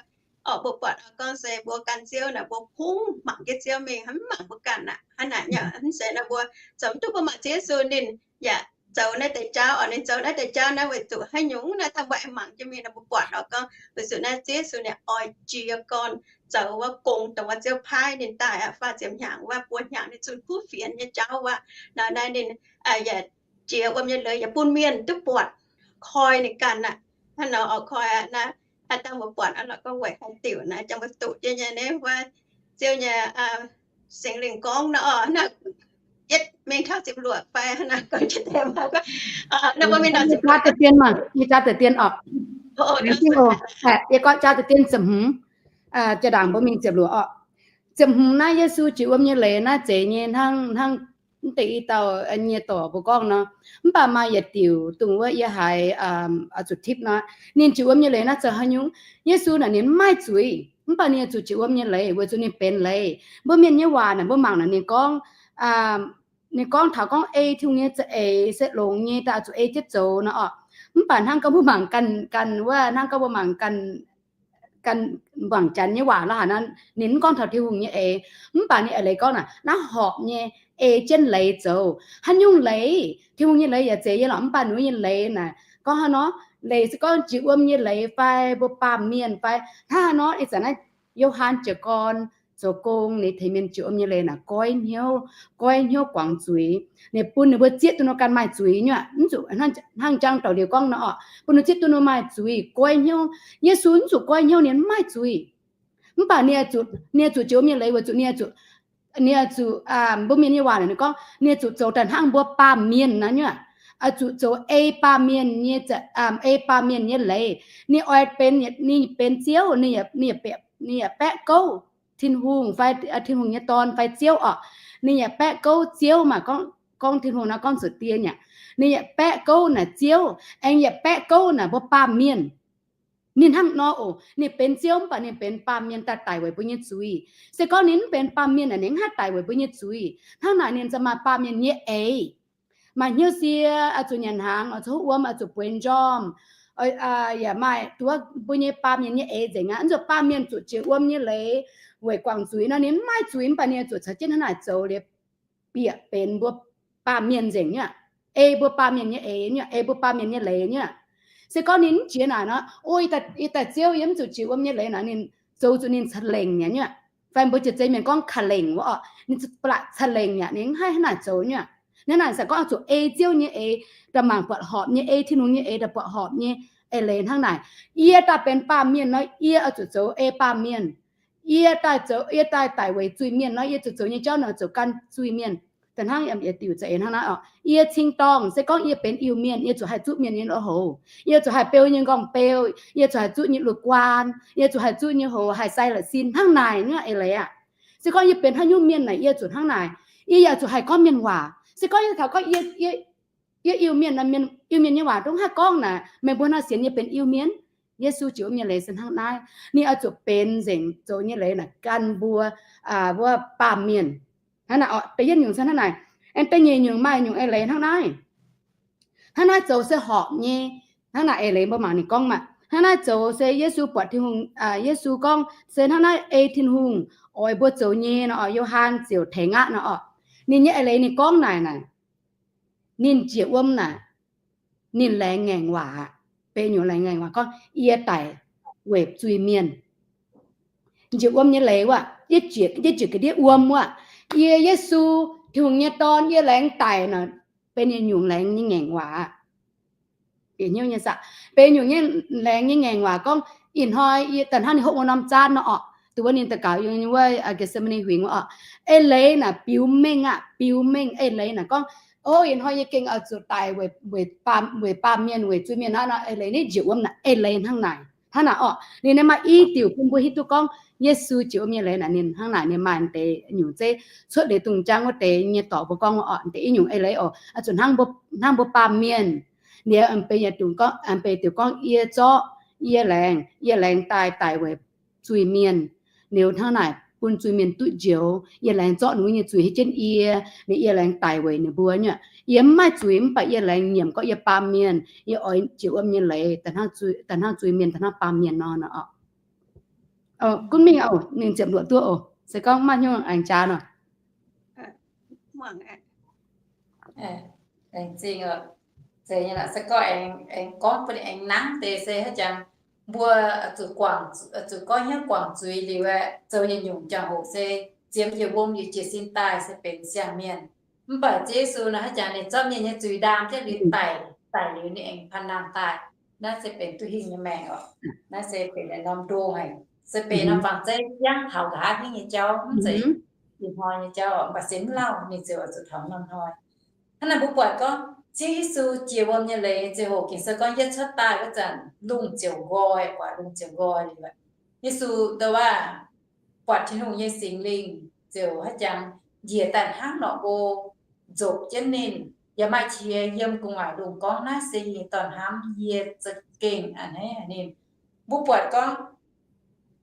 oc, mbuo buatc gorngv se mbuo gan Ziouv naaic mbuo kungx mangc jienv Ziouv mingh, mv mangc mbuo ganh aqv. Hnangv naaic nyei, mv zeiz nor mbuo zoux mv duqv. Mbuo mangc Ziouv Yesu ninh yaac zoux naaiv deix jauv oc, ninh zoux naaiv deix jauv naaiv weic zuqc haaix nyungc naaiv daaih mbuo aengx mangc jienv mingh nor mbuo buatc oc, gorngv weic zuqc naaiv Ziouv Yesu ninh oix jiez gorn zoux wuov gong dongh wuov Ziouv paaiv ninh daaih aqv, faah ziepc hnyangx wuov buo hnyangx ninh zunh kuv fienx nyei jauv wuov. Nor naaiv ninh yaac jiex wuom nyei leiz yaac bun mienh duqv buatc koi ninh ganh aqv. Hnangv nor oc, koi aqv naaiv, haaix dauh mbuo buatc aqv lorqc gorngv weic haaix diuc naaiv, jangx mbuo duqv jienv nyei naaiv wuov Ziouv nyei Singx Lingh gorngv nor oc, naaiv yietv mingh taux ziepc luoqc fai hnangv naaiv gorngv jienv deix mbuo gorngv, naaiv mbuo mingh taux ziepc luoqc. Yie jaax deix dien oc. Yie gorngv jaax deix dien ziepc hmz, jaa-ndaangc mbuo mingh ziepc luoqc oc. Ziepc hmz naaiv Yesu jiex wuom nyei leiz naaiv zeiz nyei hnangv, hnangv mv deix i dauh nyei dorc mbuo gorngv nor. Mv baac maaih yietc diuc dongh wuov yie haiz oix zuqc tipv nor, ninh jiex wuom nyei leiz naaiv zoux haaix nyungc? Yesu naaic ninh mv maaih zuiz, mv baac ninh zuqc jiex wuom nyei leiz weic zuqc ninh benx leiz. Mbuo mienh nyei waac naaic mbuo mangc naaic ninh gorngv, ninh gorngv taux gorngv ei Tin-Hungh nyei za'eix se longx nyei, daaih zuqc ei jienv zoux nor oc. Mv baac hnangv gorngv mbuo mangc ganh, ganh wuov, hnangv gorngv mbuo mangc ganh, ganh mangc Janx nyei waac lorqc haaix nor, ninh mv gorngv taux Tin-Hungh nyei eix. Mv baac ninh eix leiz gorngv naaic, naaiv horpc nyei ei jienv leiz zoux. Haaix nyungc leiz? Tin-Hungh nyei leiz yaac zeiz nyei lorqc, mv baac ninh nyei leiz naaic gorngv haaix nor, leiz se gorngv jiex wuom nyei leiz fai mbuo baamh mienh fai hnangv haaix nor. Ih zanc naaiv Yo^han jiez gorn zoux gong, ninh tengx mienh jiex wuom nyei leiz naaic goiv hnyouv, goiv hnyouv guangc zuiz. Ninh bun ninh mbuo zieqv duqv nor ganh maaih zuiz nyei aqv. Mv zuqc hnangv jangx douc liuz gorngv nor oc, bun ninh zieqv duqv nor maaih zuiz, goiv hnyouv. Yesu mv zuqc goiv hnyouv, ninh mv maaih zuiz. Mv baac ninh zuqc, ninh zuqc jiex wuom nyei leiz weic zuqc ninh zuqc, ninh zuqc, mbuo mienh nyei waac ninh gorngv ninh zuqc zoux daaih hnangv mbuo baamh mienh nor nyei aqv. Zuqc zoux ei baamh mienh nyei, ei baamh mienh nyei leiz. Ninh oix benx, ninh benx Ziouv, ninh yaac baeqv gouv Tin-Hungh fai Tin-Hungh nyei Dorn fai Ziouv oc. Ninh yaac baeqv gouv Ziouv maah, gorngv Tin-Hungh nor gorngv zuqc die nyei aqv. Ninh yaac baeqv gouv naaic Ziouv, aengx yaac baeqv gouv naaic mbuo baamh mienh. Ninh hnangv nor oc, ninh benx Ziouv mv baac ninh benx baamh mienh daaih daic weic mbuo nyei zuiz. Se gorngv ninh mv benx baamh mienh aeqv, ninh mv haih daic weic mbuo nyei zuiz. Hnangv naaic ninh ziouc maaih baamh mienh nyei eix. Maaih hnyouv sie, oix zuqc nyanc hnaangx, oix zuqc huv wuom, oix zuqc bueix njormh, yaac maaih duqv mbuo nyei baamh mienh nyei eix nzengc aqv. Mv zuqc baamh mienh zuqc jiex wuom nyei leiz weic guangc zuiz nor, ninh mv maaih zuiz mv baac ninh zuqc caux jienv hnangv naaic zoux liuz bieqc benx mbuo baamh mienh nzengc nyei aqv. Ei mbuo baamh mienh nyei eix nyei aqv, ei mbuo baamh mienh nyei leiz nyei aqv. Se gorngv ninh mv jiex naaic nor, o, yie daaih Ziouv, yie mv zuqc jiex wuom nyei leiz naaic, ninh zoux zuqc ninh ca'lengc nyei aqv. Fai mbuo jiex zei mienh gorngv ca'lengc wuov oc, ninh blatc ca'lengc nyei aqv, ninh mv haih hnangv naaic zoux nyei aqv. Hnangv naaic se gorngv zuqc ei Ziouv nyei eix daaih mangc buatc horpc nyei, ei Tin-Hungh nyei eix daaih buatc horpc nyei eix leiz hnangv naaic. Yie daaih benx baamh mienh nor, yie oix zuqc zoux ei baamh mienh. Yie daaih zoux, yie daaih daic weic zuiz-mienh nor, yie zuqc zoux nyei jauv nor zoux gan zuiz-mienh. Da'hnangv yiem yietc diuc za'eix hnangv naaiv oc. Yie cing-dorngh se gorngv yie benx Iu-Mienh, yie zuqc haih zuqv mienh nyei lui-houx. Yie zuqc haih beu nyei nqorngv-beu. Yie zuqc haih zuqc nyei lui-guaan. Yie zuqc haih zuqv nyei houx, haih sai la'sin hnangv naaic nyei eix leiz aqv. Se gorngv yie benx haaix nyungc mienh naaic, yie zuqc hnangv naaic. Yie yaac zuqc haih gorngv mienh waac. Se gorngv yie taux gorngv yie, yie Iu-Mienh, Iu-Mienh nyei waac ndongc haaix gorngv naaic, meih mbuo nor sienx yie benx Iu-Mienh. Yesu jiex wuom nyei leiz se hnangv naaiv. Ninh oix zuqc benx nzengc zoux nyei leiz naaic gan mbuo, wuov baamh mienh. Hnangv naaic, da'yietv nyungc se hnangv naaic, Aengx da'nyeic nyungc maaih nyungc eix leiz hnangv naaiv. Hnangv naaiv zoux se horpc nyei. Hnangv naaic eix leiz mbuo mangc ninh gorngv maah, hnangv naaiv zoux se Yesu buatc Tin-Hungh, Yesu gorngv se hnangv naaiv ei Tin-Hungh oix mbuo zoux nyei nor, Yo^han ziouc tengx aqv nor orqc. Ninh nyei eix leiz ninh gorngv naaic naaic, ninh njiec wuom naaic, ninh laengz ngaengc waac aqv. Benx nyungc laengz ngaengc waac gorngv, Yie daic weic zuiz-mienh. Njiec wuom nyei leiz wuov, yie njiec ga'ndiev wuom wuov. Yie Yesu, Tin-Hungh nyei Dorn, yie laengz daic nor, benx nyungc laengz nyei ngaengc waac aqv. Bieqc hnyouv nyei saah? Benx nyungc nyei laengz nyei ngaengc waac gorngv, ih hnoi da'hnangv ninh hopv wuov norm zaanv nor orqc, dongh wuov ninh daux gaux yiem wuov Getc^se^maa^ni Huingx wuov orqc. Eix leiz naaic biux mengh aqv, biux mengh. Eix leiz naaic gorngv, O, ih hnoi yie gengh oix zuqc daic weic baamh mienh, weic zuiz-mienh aqv nor. Eix leiz naaiv njiec wuom naaic, eix leiz hnangv naaic, hnangv naaic orqc. Ninh naaiv maaih i diuc bun mbuo hiuv duqv gorngv Yesu njiec wuom nyei leiz naaic ninh hnangv naaic. Ninh maaih deix nyungc zeiv cuotv liuz dungh jangv wuov deix nyei dorc mbuo gorngv wuov orqc. Deix i nyungc eix leiz oc, zuqc hnangv mbuo baamh mienh. Liuz benx yietc dungc gorngv, benx diuc gorngv, Yie zorqv yie laengz, yie laengz daaih daic weic zuiz-mienh. Liuz hnangv naaic bun zuiz-mienh duqv njoux. Yie laengz zorqv ninh mbuo nyei zuiz hiuv jienv yie. Liuz yie laengz daic weic ninh mbuo nyei. Yie mv maaih zuiz mv baac yie laengz nyiemc gorngv yie baamh mienh, yie oix njiec wuom nyei leiz da'hnangv zuiz-mienh, da'hnangv baamh mienh nor. Gunv mingh oc, ninh ziepc luoqc duqv oc. Se gorngv maaih hnyouv aengx jaax nor. Aengx gorngv bun aengx nangv deix se haaix jangx mbuo zuqc gorngv hnyouv guangc zuiz liuz aeqv, zoux yietc nyungc jangx-hoc se ziemx njiec wuom liuz jiez sin daaih se benx siang-mienh. Mv baac Ziouv Yesu nor haaix jangx ninh zorqv mienh nyei zuiz ndaam jienv liuz daic, daic liuz ninh aengx panh nangh daaih. Naaiv se benx duqv hingh nyei maengc oc. Naaiv se benx norm ndo haic, se benx norm fangx zeiv jangv taux nqa'haav hingv nyei jauv, mv zeiz ih hnoi nyei jauv oc. Mv baac se mv lauh ninh ziouc oix zuqc taux norm hnoi. Hnangv naaic mbuo buatc gorngv Ziouv Yesu jiex wuom nyei leiz ziangh hoc Ging-Sou gorngv yietv cuotv daaih wuov zanc lungh ziouc nqoi, buatc lungh ziouc nqoi liuz, Yesu ndau waac buatc Tin-Hungh nyei Singx Lingh ziouc haaix jangx njiec daaih hnangv norqc nqo nzopc jienv ninh, yaac maaih qiex yiem gu'nguaaic lungh gorngv, Naaiv se yie nyei Dorn-hnamv, yie za'gengh a'hneiv haic ninh. Mbuo buatc gorngv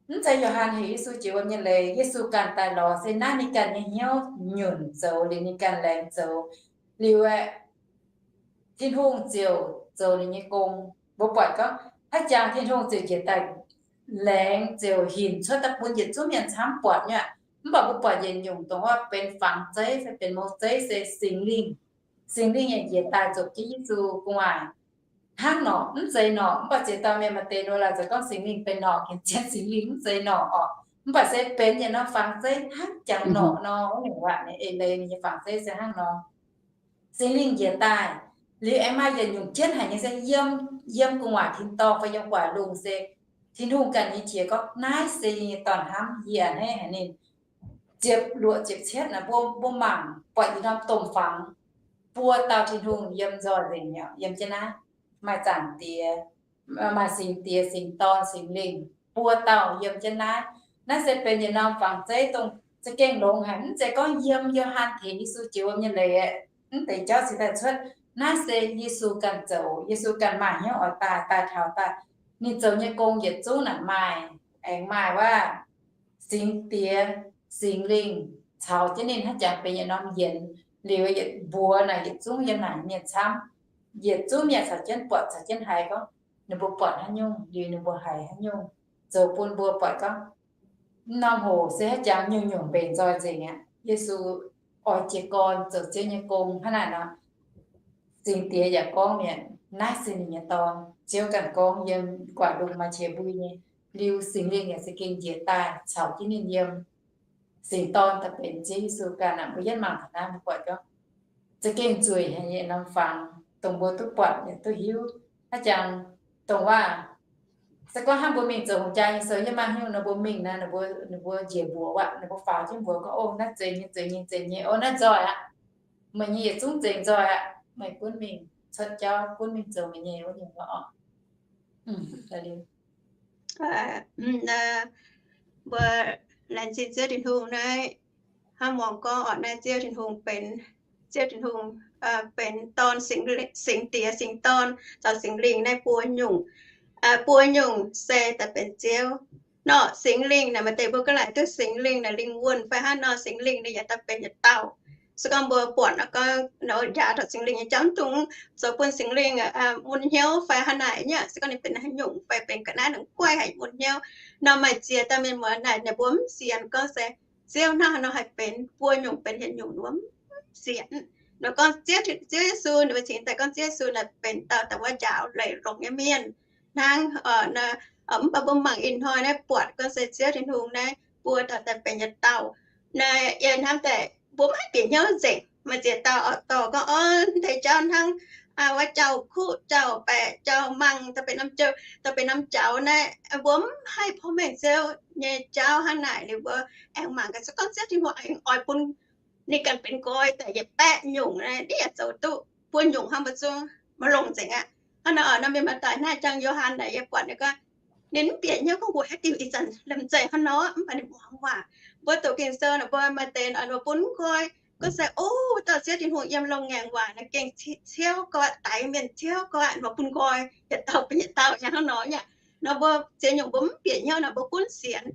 mv zeiz Yo^han heuc Yesu jiex wuom nyei leiz, Yesu ganh daaih lorz se naaiv ninh ganh nyei hnyouv nyunc zoux liuz ninh ganh laengz zoux liuz aeqv, Tin-Hungh ziouc zoux ninh nyei gong. Mbuo buatc gorngv haaix jangx Tin-Hungh ziouc njiec daaih laengz ziouc hinc cuotv daaih bun yietc zungv mienh camv buatc nyei aqv. Mv baac mbuo buatc yietc nyungc dongh wuov benx fangx zeiv fai benx mouc zeiv se Singx Lingh. Singx Lingh yaac njiec daaih nzopc jienv Yesu gu'nguaaic hnangv norqc, mv zeiz norqc. Mv baac ziex dauh mienh maaih deix nor laaic za'gengh gorngv Singx Lingh benx norqc, gengh zien Singx Lingh mv zeiz norqc orqc. Mv baac se benx yietc norm fangx zeiv hnangv jangx norqc nor. Wuov nyungc waac ninh eix leiz ninh nyei fangx zeiv se hnangv nor. Singx Lingh njiec daaih liuz aengx maaih yietc nyungc jienv haic nyei se yiem, yiem gu'nguaaic tin-dorngh fai yiem gu'nguaaic lungh se Tin-Hungh ganh nyei qiex gorngv, Naaiv se yie nyei Dorn-hnamv, yie a'hneiv haic ninh. Ziepc luoqc ziepc cietv naaic mbuo, mbuo mangc buatc yietc norm domh fangx, buo dauh Tin-Hungh yiem nzoih nzengc mi'aqv, yiem jienv naaiv. Maaih Zaangc Diex, maaih Singx Diex, Singx Dorn, Singx Lingh, buo dauh yiem jienv naaiv. Naaiv se benx yietc norm fangx zeiv dongh za'gengh longx haic. Mv zeiz gorngv yiem Yo^han tengx Yesu jiex wuom nyei leiz, mv deix jauv cingx daaih cuotv. Naaiv se Yesu ganh zoux. Yesu ganh maaih hnyouv oix daaih, daaih taux daaih. Ninh zoux nyei gong yietc zungv naaic maaih, aengx maaih wuov Singx Diex, Singx Lingh caux jienv ninh hnangv jangx benx yietc norm yienx. Liuz yietc mbuox naaic yietc zungv yiem naaic mienh camv. Yietc zungv mienh caux jienv buatc caux jienv haiz gorngv ninh mbuo buatc haaix nyungc liuz ninh mbuo haiz haaix nyungc, zoux bun mbuo buatc gorngv mv norm hoc se haaix jangx nyungc-nyungc mbenc nzoih nzengc aqv. Yesu oix jiez gorn zoux Ziouv nyei gong hnangv naaic nor. Singx Diex yaac gorngv mi'aqv, naaiv se ninh nyei Dorn. Ziouv ganh gorngv yiem gu'nguaaic lungh maaih qiex mbui nyei. Liuz Singx Lingh yaac za'gengh njiec daaih caux jienv ninh yiem. Singx Dorn daaih benx Ziouv Yesu ganh aqv. Mbuo yietv mangc taux naaiv mbuo buatc gorngv za'gengh nzueic haic nyei norm fangx dongh mbuo duqv buatc yaac duqv hiuv. Haaix jangx dongh waac se gorngv hnangv mbuo mingh zoux hungh jaa nyei sou, yie maiv hiuv nor mbuo mingh naaiv, ninh mbuo njiec mbuox aqv, ninh mbuo faaux jienv mbuox gorngv, O, naaiv zeiz nyei, zeiz nyei, zeiz nyei, o, naaiv nzoih aqv. Meih nyei yietc zungv zeiz nzoih aqv. Meih gunv mingh cuotv jauv, gunv mingh zoux meih nyei wuov nyungc oc. Mbuo laengz zingh Ziouv Tin-Hungh naaiv, hnangv muangx gorngv orqc, naaiv Ziouv Tin-Hungh benx, Ziouv Tin-Hungh benx Dorn, Singx Diex, Singx Dorn caux Singx Lingh naaiv buo nyungc, buo nyungc se daaih benx Ziouv. Nor Singx Lingh naaic maaih deix mbuo gorngv laaic duqv Singx Lingh naaic lingh wuonh fai hnangv nor, Singx Lingh ninh yaac daaih benx yietc dauh. Se gorngv mbuo buatc nor gorngv njaaux taux Singx Lingh nyei jauv, mv dungx zoux bun Singx Lingh mun hnyouv fai hnangv naaic nyei. Se gorngv ninh benx haaix nyungc fai benx ga'naaiv, ninh guaiv haic mun hnyouv nor, maaih ziex dauh mienh muoz naaic ninh mbuo mv sienx gorngv se Ziouv hnangv haaix nor haih benx, buo nyungc benx yietc nyungc, ninh mbuo mv sienx. Nor gorngv Ziouv, Ziouv Yesu, ninh mbuo cingx daaih gorngv Ziouv Yesu naaic benx dauh daaih wuov njaaux leiz longx nyei mienh hnangv. Mv baac mbuo mangc ih hnoi naaiv buatc gorngv se Ziouv Tin-Hungh naaiv buo dauh daaih benx yietc dauh. Naaiv yie hnamv daaih mbuo maiv bieqc hnyouv nzengc. Maaih ziex dauh oix dorh gorngv, o, deix jauv hnangv wuov jauv-kuv, jauv-baeqc, jauv-mangc, daaih benx norm jauv, daaih benx norm jauv naaiv, mbuo mv haih porv mengh Ziouv nyei jauv hnangv naaic. Liuz mbuo aengx mangc gaax, se gorngv Ziouv Tin-Hungh aengx oix bun ninh ganh benx nqoi daaih yietc baeqv nyungc naaiv, ninh yaac zoux duqv. Buo nyungc hnangv mbuo zungv maiv longx nzengc aqv. Hnangv nor, norm mienh maaih daaih naaiv jangx Yo^han naaic, yie buatc ninh gorngv, ninh mv bieqc hnyouv gorngv mbuo haaix diuh ih zanc lemh zeih hnangv nor, mv baac ninh muangx waac. Mbuo doqc Ging-Sou naaic, mbuo maaih deix oix bun nqoi, gorngv se, o, dauh Ziouv Tin-Hungh yiem loz-ngaengc waac naaic gengh ciouv gorqv, daix mienh ciouv gorqv, oix bun nqoi, yietc dauh benx yietc dauh nyei hnangv nor aqv. Nor mbuo ziex nyungc mbuo mv bieqc hnyouv nor, mbuo gunv sienx.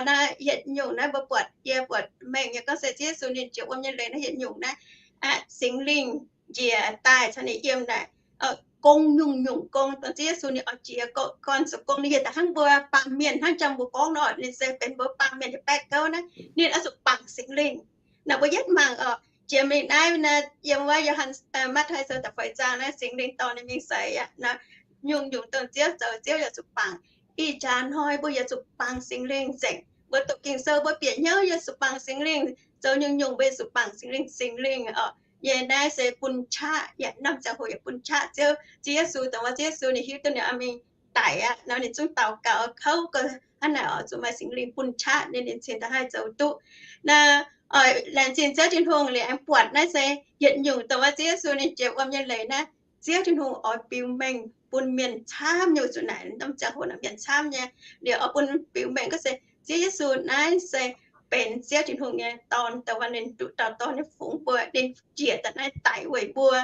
Naaiv yietc nyungc naaiv mbuo buatc, yie buatc mengh nyei gorngv se Ziouv Yesu ninh jiex wuom nyei leiz naaiv yietc nyungc naaiv, Singx Lingh njiec daaih caux ninh yiem naaic, gong nyungc-nyungc gong. Dongh Ziouv Yesu ninh oix jiex gorn zoux gong, ninh yaac daaih hnangv mbuo baamh mienh, hnangv jangx mbuo gorngv nor, ninh se benx mbuo baamh mienh nyei baeqv gouv naaiv. Ninh oix zuqc bangc Singx Lingh. Naaiv mbuo yietv mangc oc, jiex mingh naaiv naaiv yiem wuov Yo^han, Matv^tai Sou da'feix zaang naaiv, Singx Lingh dorh ninh mingh seix aqv. Nyungc-nyungc dongh Ziouv zoux, Ziouv yaac zuqc bangc. Ih jaax hnoi mbuo yaac zuqc bangc Singx Lingh nzengc. Mbuo doqc Ging-Sou mbuo bieqc hnyouv yaac zuqc bangc Singx Lingh. Zoux nyungc-nyungc mbuo yaac zuqc bangc Singx Lingh. Singx Lingh oc, yie naaiv se bun qaqv, yaac norm ziangh hoc yaac bun qaqv Ziouv, Ziouv Yesu. Dongh wuov Ziouv Yesu ninh hiuv duqv ninh oix mingh daic aqv nor, ninh zungv daux gaux kouv gorngv hnangv naaic oc, zuqc maaih Singx Lingh bun qaqv ninh, ninh cingx daaih haih zoux duqv. Naaiv laengz zingh Ziouv Tin-Hungh liuz aengx buatc naaiv se yietc nyungc dongh wuov Ziouv Yesu ninh jiex wuom nyei leiz naaiv, Ziouv Tin-Hungh oix biux mengh bun mienh camv nyei. Zuqc naaic norm ziangh hoc naaic mienh camv nyei. Liuz oix bun biux mengh gorngv se Ziouv Yesu naaiv se benx Ziouv Tin-Hungh nyei Dorn, dongh wuov ninh duqv dauh dorn nyei fungx mbuo, ninh njiec daaih naaiv daic weic mbuo.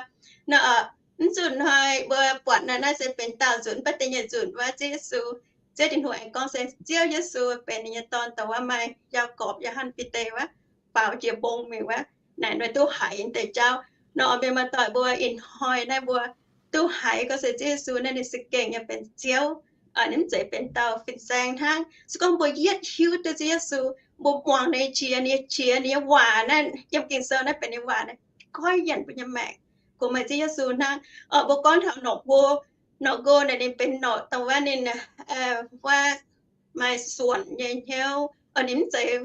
Naaiv, mv zuqc hnoi mbuo buatc naaiv, naaiv se benx daauh nzunc, mv baac da'nyeic nzunc wuov Ziouv Yesu, Ziouv Tin-Hungh aengx gorngv se Ziouv Yesu benx ninh nyei Dorn, dongh wuov maaih Yaagorpc, Yo^han, Bide wuov, baaux jiex mbong mingh wuov, naaic ninh duqv haiz deix jauv. Nor mienh maaih doic mbuo ih hnoi naaiv mbuo duqv haiz gorngv se Ziouv Yesu naaiv ninh se gengh nyei benx Ziouv. Ninh mv zeiz benx dauh fin-saeng hnangv. Se gorngv mbuo yietv hiuv duqv Ziouv Yesu, mbuo muangx ninh nyei qiex, ninh nyei qiex, ninh nyei waac naaiv, yiem Ging-Sou naaiv benx ninh waac naaiv, goiv yienc mbuo nyei maengc. Kungx meih Ziouv Yesu hnangv. Mbuo gorngv taux norqc nqo, norqc nqo naaic ninh benx norqc dongh wuov ninh, wuov maaih suonc nyei hnyouv. Ninh mv zeiz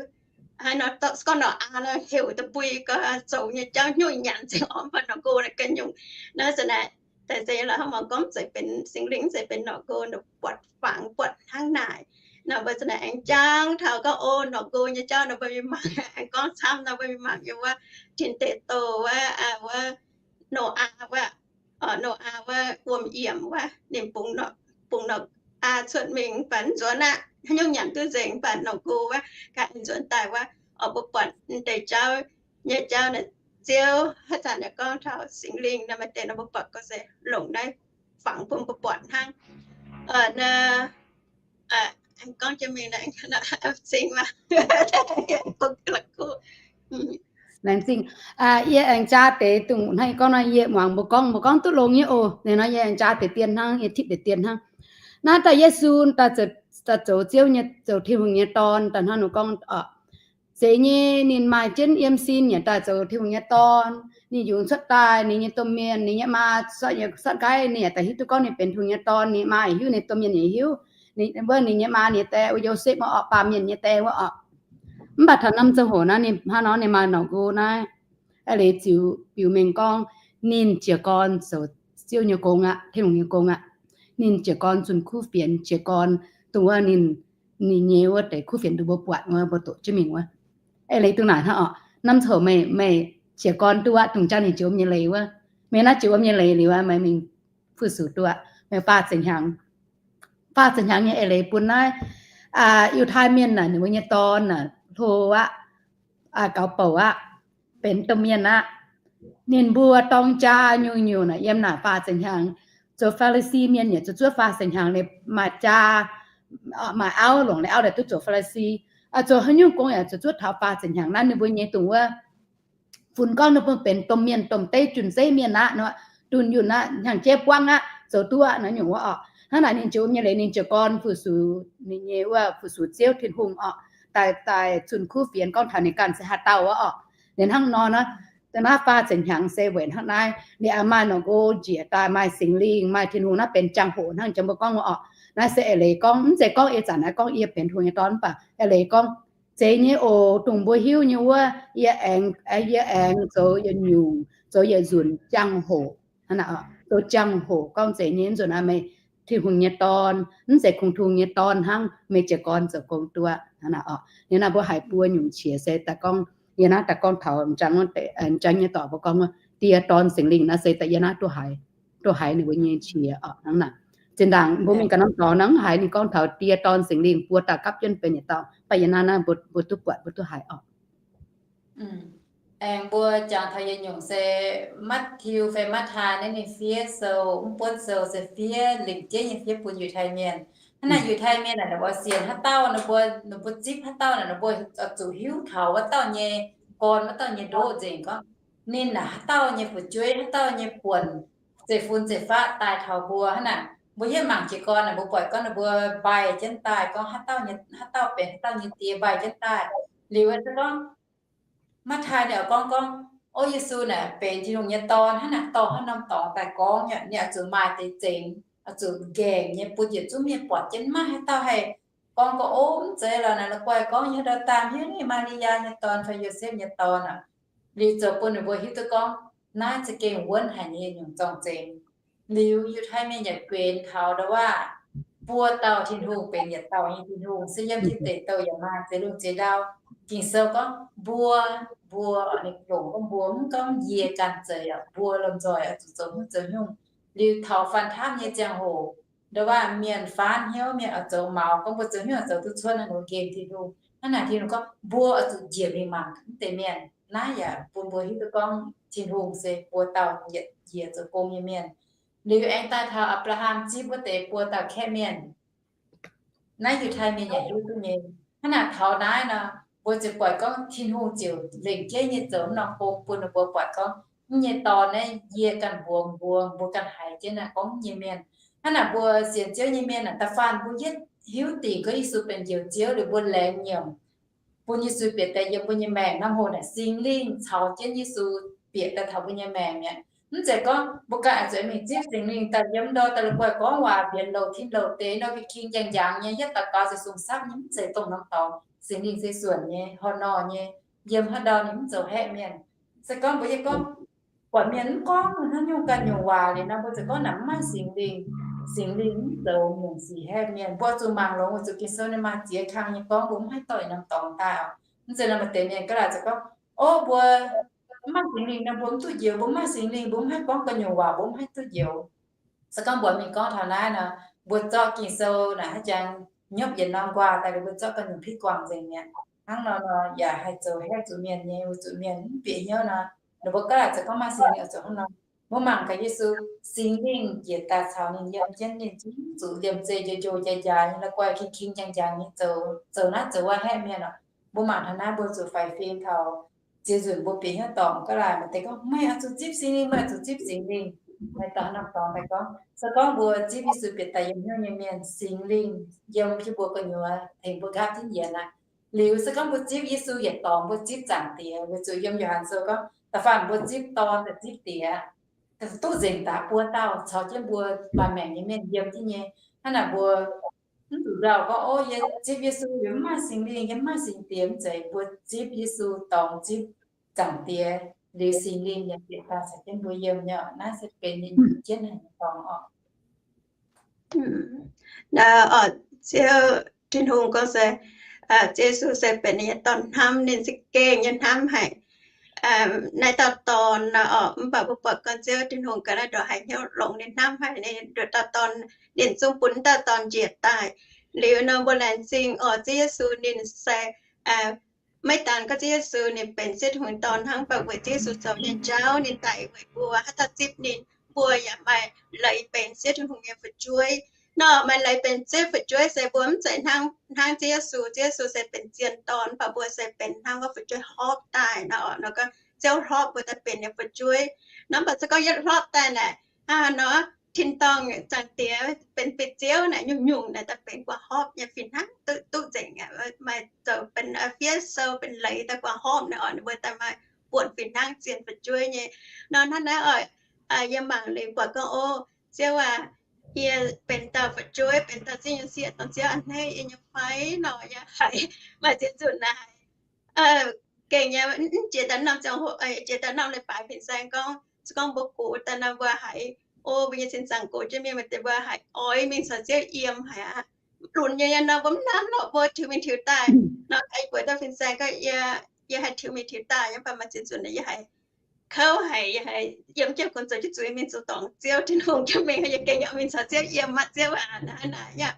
haaix nor, se gorngv norqc aa nor heuc da'bui gau zoux nyei jauv hnyouv nyanc nzengc orqc. Mv baac norqc nqo naaic ganh nyungc naaiv za'naaic, daaih se la'hmz mangc gorngv mv zeiz benx Singx Lingh, mv zeiz benx norqc nqo, ninh buatc fangx buatc hnangv naaic. Nor mbuo za'naaic aengx jangx taux gorngv, o, norqc nqo nyei jauv nor mbuo mingh mangc, aengx gorngv camv nor mbuo mingh mangc yiem wuov tin deic douh wuov, wuov Noyaa wuov, Noyaa wuov wuom yiemc wuov, ninh bungx norqc aa cuotv mingh, mv baac nzuonx aqv, haaix nyungc nyanc duqv nzengc, mv baac norqc nqo wuov ganh nzuonx daaih wuov. Oix mbuo buatc deix jauv nyei jauv naaic, Ziouv haaix zanc yaac gorngv taux Singx Lingh nor, maaih deix nor mbuo buatc gorngv se longc naaiv fangx bun mbuo buatc hnangv. Gorngv jienv mingh, laengz zingh. Yie aengx jaa deix dongh hnangv gorngv nor, yie muangx mbuo gorngv, mbuo gorngv duqv longx nyei oc. Ninh nor yie aengx jaa deix dien hnangv, yie tipv deix dien hnangv. Naaiv daaih Yesu daaih zoux Ziouv nyei, zoux Tin-Hungh nyei Dorn daaih hnangv ninh gorngv oc. Zeiz nyei ninh maaih jienv yiem sin yaac daaih zoux Tin-Hungh nyei Dorn. Ninh yungz cuotv daaih, ninh nyei domh mienh, ninh nyei maa, sortv nqaiv ninh yaac daaih hiuv duqv gorngv ninh benx Tin-Hungh nyei Dorn. Ninh maa yaac hiuv, ninh domh mienh yaac hiuv. Ninh mbuo, ninh nyei maa, ninh nyei die wuov Yosepv wuov oc, baamh mienh nyei die wuov oc. Mv baac taux norm ziangh hoc naaiv ninh hnangv nor ninh maaih norqc nqo naaiv, aa leiz ziux biux mengh gorngv ninh jiez gorn zoux Ziouv nyei gong aqv, Tin-Hungh nyei gong aqv. Ninh jiez gorn zunh kuv fienx, jiez gorn dongh wuov ninh, ninh nyei wuov deix kuv fienx dongh mbuo buatc wuov, mbuo doqc jienv mingh wuov. Aa leiz dongh naaic hnangv oc, norm ziangh hoc meih, meih jiez gorn duqv aqv, dongh jangx ninh jiex wuom nyei leiz wuov. Meih naaiv jiex wuom nyei leiz liuz aqv, meih mingh fu-sux duqv aqv, meih faah ziepc hnyangx, faah ziepc hnyangx nyei eix leiz bun naaiv Yiutai Mienh naaic, ninh mbuo nyei dorn naaic hlo aqv, gaux bouc aqv, benx domh mienh aqv. Ninh mbuo dorng jaa nyungc-nyungc naaic yiem naaic faah ziepc hnyangx. Zoux Faa^li^si Mienh yaac zuqc zuov faah ziepc hnyangx, maaih jaa, maaih auv, longc leiz auv daaih duqv zoux Faa^li^si. Zoux haaix nyungc gong yaac zuqc zuov taux faah ziepc hnyangx. Naaiv ninh mbuo nyei dongh wuov funx gorngv ninh mbuo benx domh mienh domh deiv, jun-zeiv mienh aqv nor, dunh yunh aqv, hnyangx-jeiv buangv aqv, zoux duqv aqv nor nyungc wuov orqc. Hnangv naaic ninh ziouc nyei leiz ninh ziouc gorn fu-sux, ninh nyei wuov fu-sux Ziouv Tin-Hungh orqc, daaih, daaih zunh kuv fienx gorngv taux ninh ganh se haaix dauh wuov orqc. Ninh hnangv nor naaiv, naaiv faah ziepc hnyangx se weic hnangv naaiv, ninh aengx maaih norm go njiec daaih, maaih Singx Lingh, maaih Tin-Hungh naaiv benx jangx-hoc hnangv jang mbuo gorngv wuov orqc. Naaiv se eix leiz gorngv, mv zeiz gorngv yie zanc naaiv gorngv yie benx Tin-Hungh nyei dorn, mv baac eix leiz gorngv zeiz nyei oc. Dongh mbuo hiuv nyei wuov, yie aengx, yie aengx zoux yietc nyungc, zoux yietc nzunc jangx-hoc, zoux jangx-hoc gorngv zeiz nyei nzunc aqv, meih Tin-Hungh nyei dorn, mv zeiz kungx Tin-Hungh nyei dorn hnangv, meih jiez gorn zoux gong duqv aqv. Hnangv naaic orqc. Yie naaiv mbuo haiz buo nyungc qiex se daaih gorngv, yie naaiv daaih gorngv taux njang nyei dorc mbuo gorngv wuov Die, Dorn, Singx Lingh naaiv se daaih yie naaiv duqv haiz, duqv haiz ninh mbuo nyei qiex orqc. Hnangv naaic, zinh ndaangc mbuo mingh ganh norm dorngx naaiv mv haiz ninh gorngv taux Die, Dorn, Singx Lingh buo dauh gapv jienv benx yietc dauh, mv baac yie naaiv naaiv mbuo, mbuo duqv buatc, mbuo duqv haiz orqc. Aengx mbuo jangx taux yietc nyungc se Matv^taai fai Matv^taai naaiv ninh fiev sou, mv buonv sou se fiev lingc jeiv nyei fiev bun Yiutai Mienh. Hnangv naaic Yiutai Mienh naaic, ninh mbuo sienx haaix dauh, ninh mbuo, ninh mbuo zipv haaix dauh naaic, ninh mbuo zuqc hiuv taux wuov dauh nyei gorn, wuov dauh nyei ndoqv nzengc gorngv ninh naaic haaix dauh nyei fu'jueiv, haaix dauh nyei buonc, zeiv-fun zeiv-faqv daaih taux mbuo. Hnangv naaic mbuo hiuv mangc jiez gorn naaic, mbuo buatc gorngv ninh mbuo mbaih jienv daaih gorngv haaix dauh nyei, haaix dauh benx haaix dauh nyei die mbaih jienv daaih. Liuz se gorngv Matv^taai ninh oix gorngv gorngv, o, Yesu naaic benx Tin-Hungh nyei dorn, hnangv naaic dorh haaix norm dorngx daaih gorngv, ninh oix zuqc maaih deix zengx, oix zuqc nqaengc nyei bun yietc zungv mienh buatc jienv, maiv haaix dauh haih gorngv gorngv, o, mv zeiz lorqc, naaic la'guaih gorngv yie haaix dauh daaih hiuv ninh Maa^li^yaa nyei dorn fai Yosepv nyei dorn aqv. Liuz zoux bun ninh mbuo hiuv duqv gorngv naaiv za'gengh wuonv haic nyei nyungc zorng-zengx. Liuz Yiutai Mienh yaac guenx taux ndau-waav buo dauh Tin-Hungh benx yietc dauh nyei Tin-Hungh, se yiem tin deic douh yaac maaih ziex lungh ziex ndau. Ging-Sou gorngv mbuo, mbuo, ninh longc gorngv mbuo, mv gorngv yie ganh zeiz aqv, mbuo lomh nzoih oix zuqc zoux hnyouv zoux nyungc. Liuz taux faanh hnamv nyei ziangh hoc, ndau-waav mienh faanv hnyouv, mienh oix zoux maux gorngv mbuo zoux hnyouv zoux duqv cuotv naaiv nor nqemh Tin-Hungh. Hnangv naaic Tin-Hungh gorngv mbuo oix zuqc njiec mingh mangc mv deix mienh. Naaiv yaac bun mbuo hiuv duqv gorngv Tin-Hungh se buo dauh yietc njiec zoux gong nyei mienh. Liuz aengx daaih taux Apc^laa^ham zipv wuov deix buo dauh kaeqv mienh. Naaiv Yiutai Mienh yaac hiuv duqv nyei. Hnangv naaic taux naaiv nor, mbuo ziouc buatc gorngv Tin-Hungh ziouc lengc jeiv nyei zoux norm gong bun ninh mbuo buatc gorngv, mv nyei dorn naaiv yie ganh mbuox mbuo, mbuo ganh haiz jienv naaiv gorngv mv nyei mienh. Hnangv naaic mbuo sienx Ziouv nyei mienh naaic, da'faanh mbuo yietv hiuv dingc gorngv Yesu benx Njoux Ziouv liuz mbuo laengz nyiemc bun Yesu bieqc daaih yiem mbuo nyei maengc. Norm hoc naaic Singx Lingh caux jienv Yesu bieqc daaih taux mbuo nyei maengc mi'aqv. Mv zeiz gorngv mbuo ganh oix zuqc mingh zipv Singx Lingh daaih yiem ndau daaih la'guaih gorngv waac mbienx louc tin louc deix nor, king-king njang-njang nyei, yietv daux gaux ziouc sung sapv nyei. Mv zeiz dongh norm dorngx. Singx Lingh se suonc nyei, horh nor nyei, yiem haaix ndau ninh mv zoux haeqv mienh. Se gorngv mbuo yie gorngv, buatc mienh mv gorngv hnangv nyungc ganh nyungc waac liuz nor, mbuo ziouc gorngv naaic mv maaih Singx Lingh. Singx Lingh mv zoux nyungc sic haeqv mienh. Mbuo zuqc mangc longx, zuqc Ging-Sou ninh maaih ziex kang nyei gorngv mbuo mv haih dorh norm dorngx daaih oc. Mv zeiz nor maaih deix mienh ga'laaic ziouc gorngv, o, mbuo mv maaih Singx Lingh nor mbuo mv duqv njoux, mbuo mv maaih Singx Lingh mbuo mv haih gorngv ganh nyungc waac, mbuo mv haih duqv njoux. Se gorngv mbuo mingh gorngv taux naaiv nor, mbuo zorqv Ging-Sou naaic haaix jangx nyopv yietc norm nquaah daaih liuz mbuo zorqv ganh nyungc pitv guangc nzengc mi'aqv. Hnangv nor nor yaac haih zoux haeqv zuqc mienh nyei, weic zuqc mienh mv bieqc hnyouv nor, ninh mbuo ga'laaic ziouc gorngv maaih Singx Lingh oix zuqc hnangv nor. Mbuo mangc gaax Yesu, Singx Lingh njiec daaih caux ninh yiem jienv, ninh zungv zuqc liemh zeih njoux njoux njang njang nyei, la'guaih king-king njang njang nyei zoux, zoux naaiv zoux wuov haeqv mienh oc. Mbuo mangc taux naaiv mbuo zuqc faix fim taux ziex nzunc mbuo bieqc hnyouv dorngc ga'laaic, maaih deix gorngv, meih oix zuqc zipv Singx Lingh, meih oix zuqc zipv Singx Lingh. Meih dorh norm dorngx daaih gorngv, se gorngv mbuo zipv Yesu bieqc daaih yiem hnyouv nyei mienh, Singx Lingh yiem jienv mbuo gu'nyuoz tengx mbuo nqaapv jienv yienx aqv. Liuz se gorngv mbuo zipv Yesu yietc dorngx, mbuo zipv Zaangc Diex, weic zuqc yiem Yo^han Sou gorngv, da'faanh mbuo zipv Dorn daaih zipv Diex, duqv nzengc daaih buo dauh caux jienv mbuo maaih maengc nyei mienh yiem jienv nyei. Hnangv naaic mbuo mv zuqc nzauh gorngv, o, yie zipv Yesu yie mv maaih Singx Lingh, yie mv maaih Singx Diex. Mv zeiz, mbuo zipv Yesu dorngx, zipv Zaangc Diex, liuz Singx Lingh yaac bieqc daaih caux jienv mbuo yiem nyei. Naaiv se benx ninh jienv haic nyei dorngx oc. Ziouv Tin-Hungh gorngv se, Ziouv Yesu se benx ninh nyei dorn hnamv, ninh za'gengh nyei hnamv haic naaiv dauh dorn nor oc. Mv baac mbuo buatc gorngv Ziouv Tin-Hungh gaax naaiv ndongc haaix hnyouv longx ninh hnamv haic ninh nduqc dauh dorn, ninh zungv bun dauh dorn njiec daaih. Liuz nor mbuo laengz zingh oc, Ziouv Yesu ninh se maiv daan gorngv Ziouv Yesu ninh benx Ziouv Tin-Hungh dorn hnangv, mv baac weic Ziouv Yesu zoux nyei jauv ninh daic weic mbuo, haaix dauh zipv ninh, mbuo yaac maaih leiz benx Ziouv Tin-Hungh nyei fu'jueiv. Nor maaih leiz benx Ziouv fu'jueiv se mbuo mv zeiz hnangv, hnangv Ziouv Yesu. Ziouv Yesu se benx zien dorn, mv baac mbuo se benx hnangv wuov fu'jueiv horpc daaih nor oc. Nor gorngv Ziouv hlorpv mbuo daaih benx ninh fu'jueiv. Nor mv baac se gorngv yietv hlorpv daaih naaic, hnangv nor, tin-dorngh Zaangc Diex benx beix Ziouv naaic, nyungc-nyungc naaic daaih benx gu'nguaaz hlorpv nyei fih hnangv, duqv, duqv nzengc aqv. Maaih zoux benx fiev sou, benx leiz daaih gu'nguaaz hlorpv naaic oc, ninh mbuo daaih maaih buonc fih hnangv zien fu'jueiv nyei. Nor hnangv naaiv oc, yie mangc liuz buatc gorngv, o, Ziouv aac, yie benx dauh fu'jueiv, benx dauh zingh nyei sieqv, dongh Ziouv a'hneiv yie nyei fai nor, yie haiz maaih ziex nzunc naaic haiz gengh nyei, mv jiex daaih norm ziangh hoc, jiex daaih norm leiz-baaix fin-saeng gorngv, se gorngv mbuo gox daaih nor, mbuo haiz, o, mbuo nyei sin zaangc gox jienv mingh, maaih deix mbuo haiz oix mingh caux Ziouv yiem haic aqv. Lunx nyei nor mbuo mv nanv lorqc, mbuo tiux mingh tiux daaih. Nor haiz buatc dauh fin-saeng gorngv, yie haih tiux mingh tiux daaih, mv baac maaih ziex nzunc yie haiz kouv haic, yie haiz yiem jienv kungx zoux jienv zuiz mingh zoux dorngc Ziouv Tin-Hungh jienv mingh, yie gengh yaac mingh caux Ziouv yiem aqv, Ziouv aac, hnangv naaic aqv.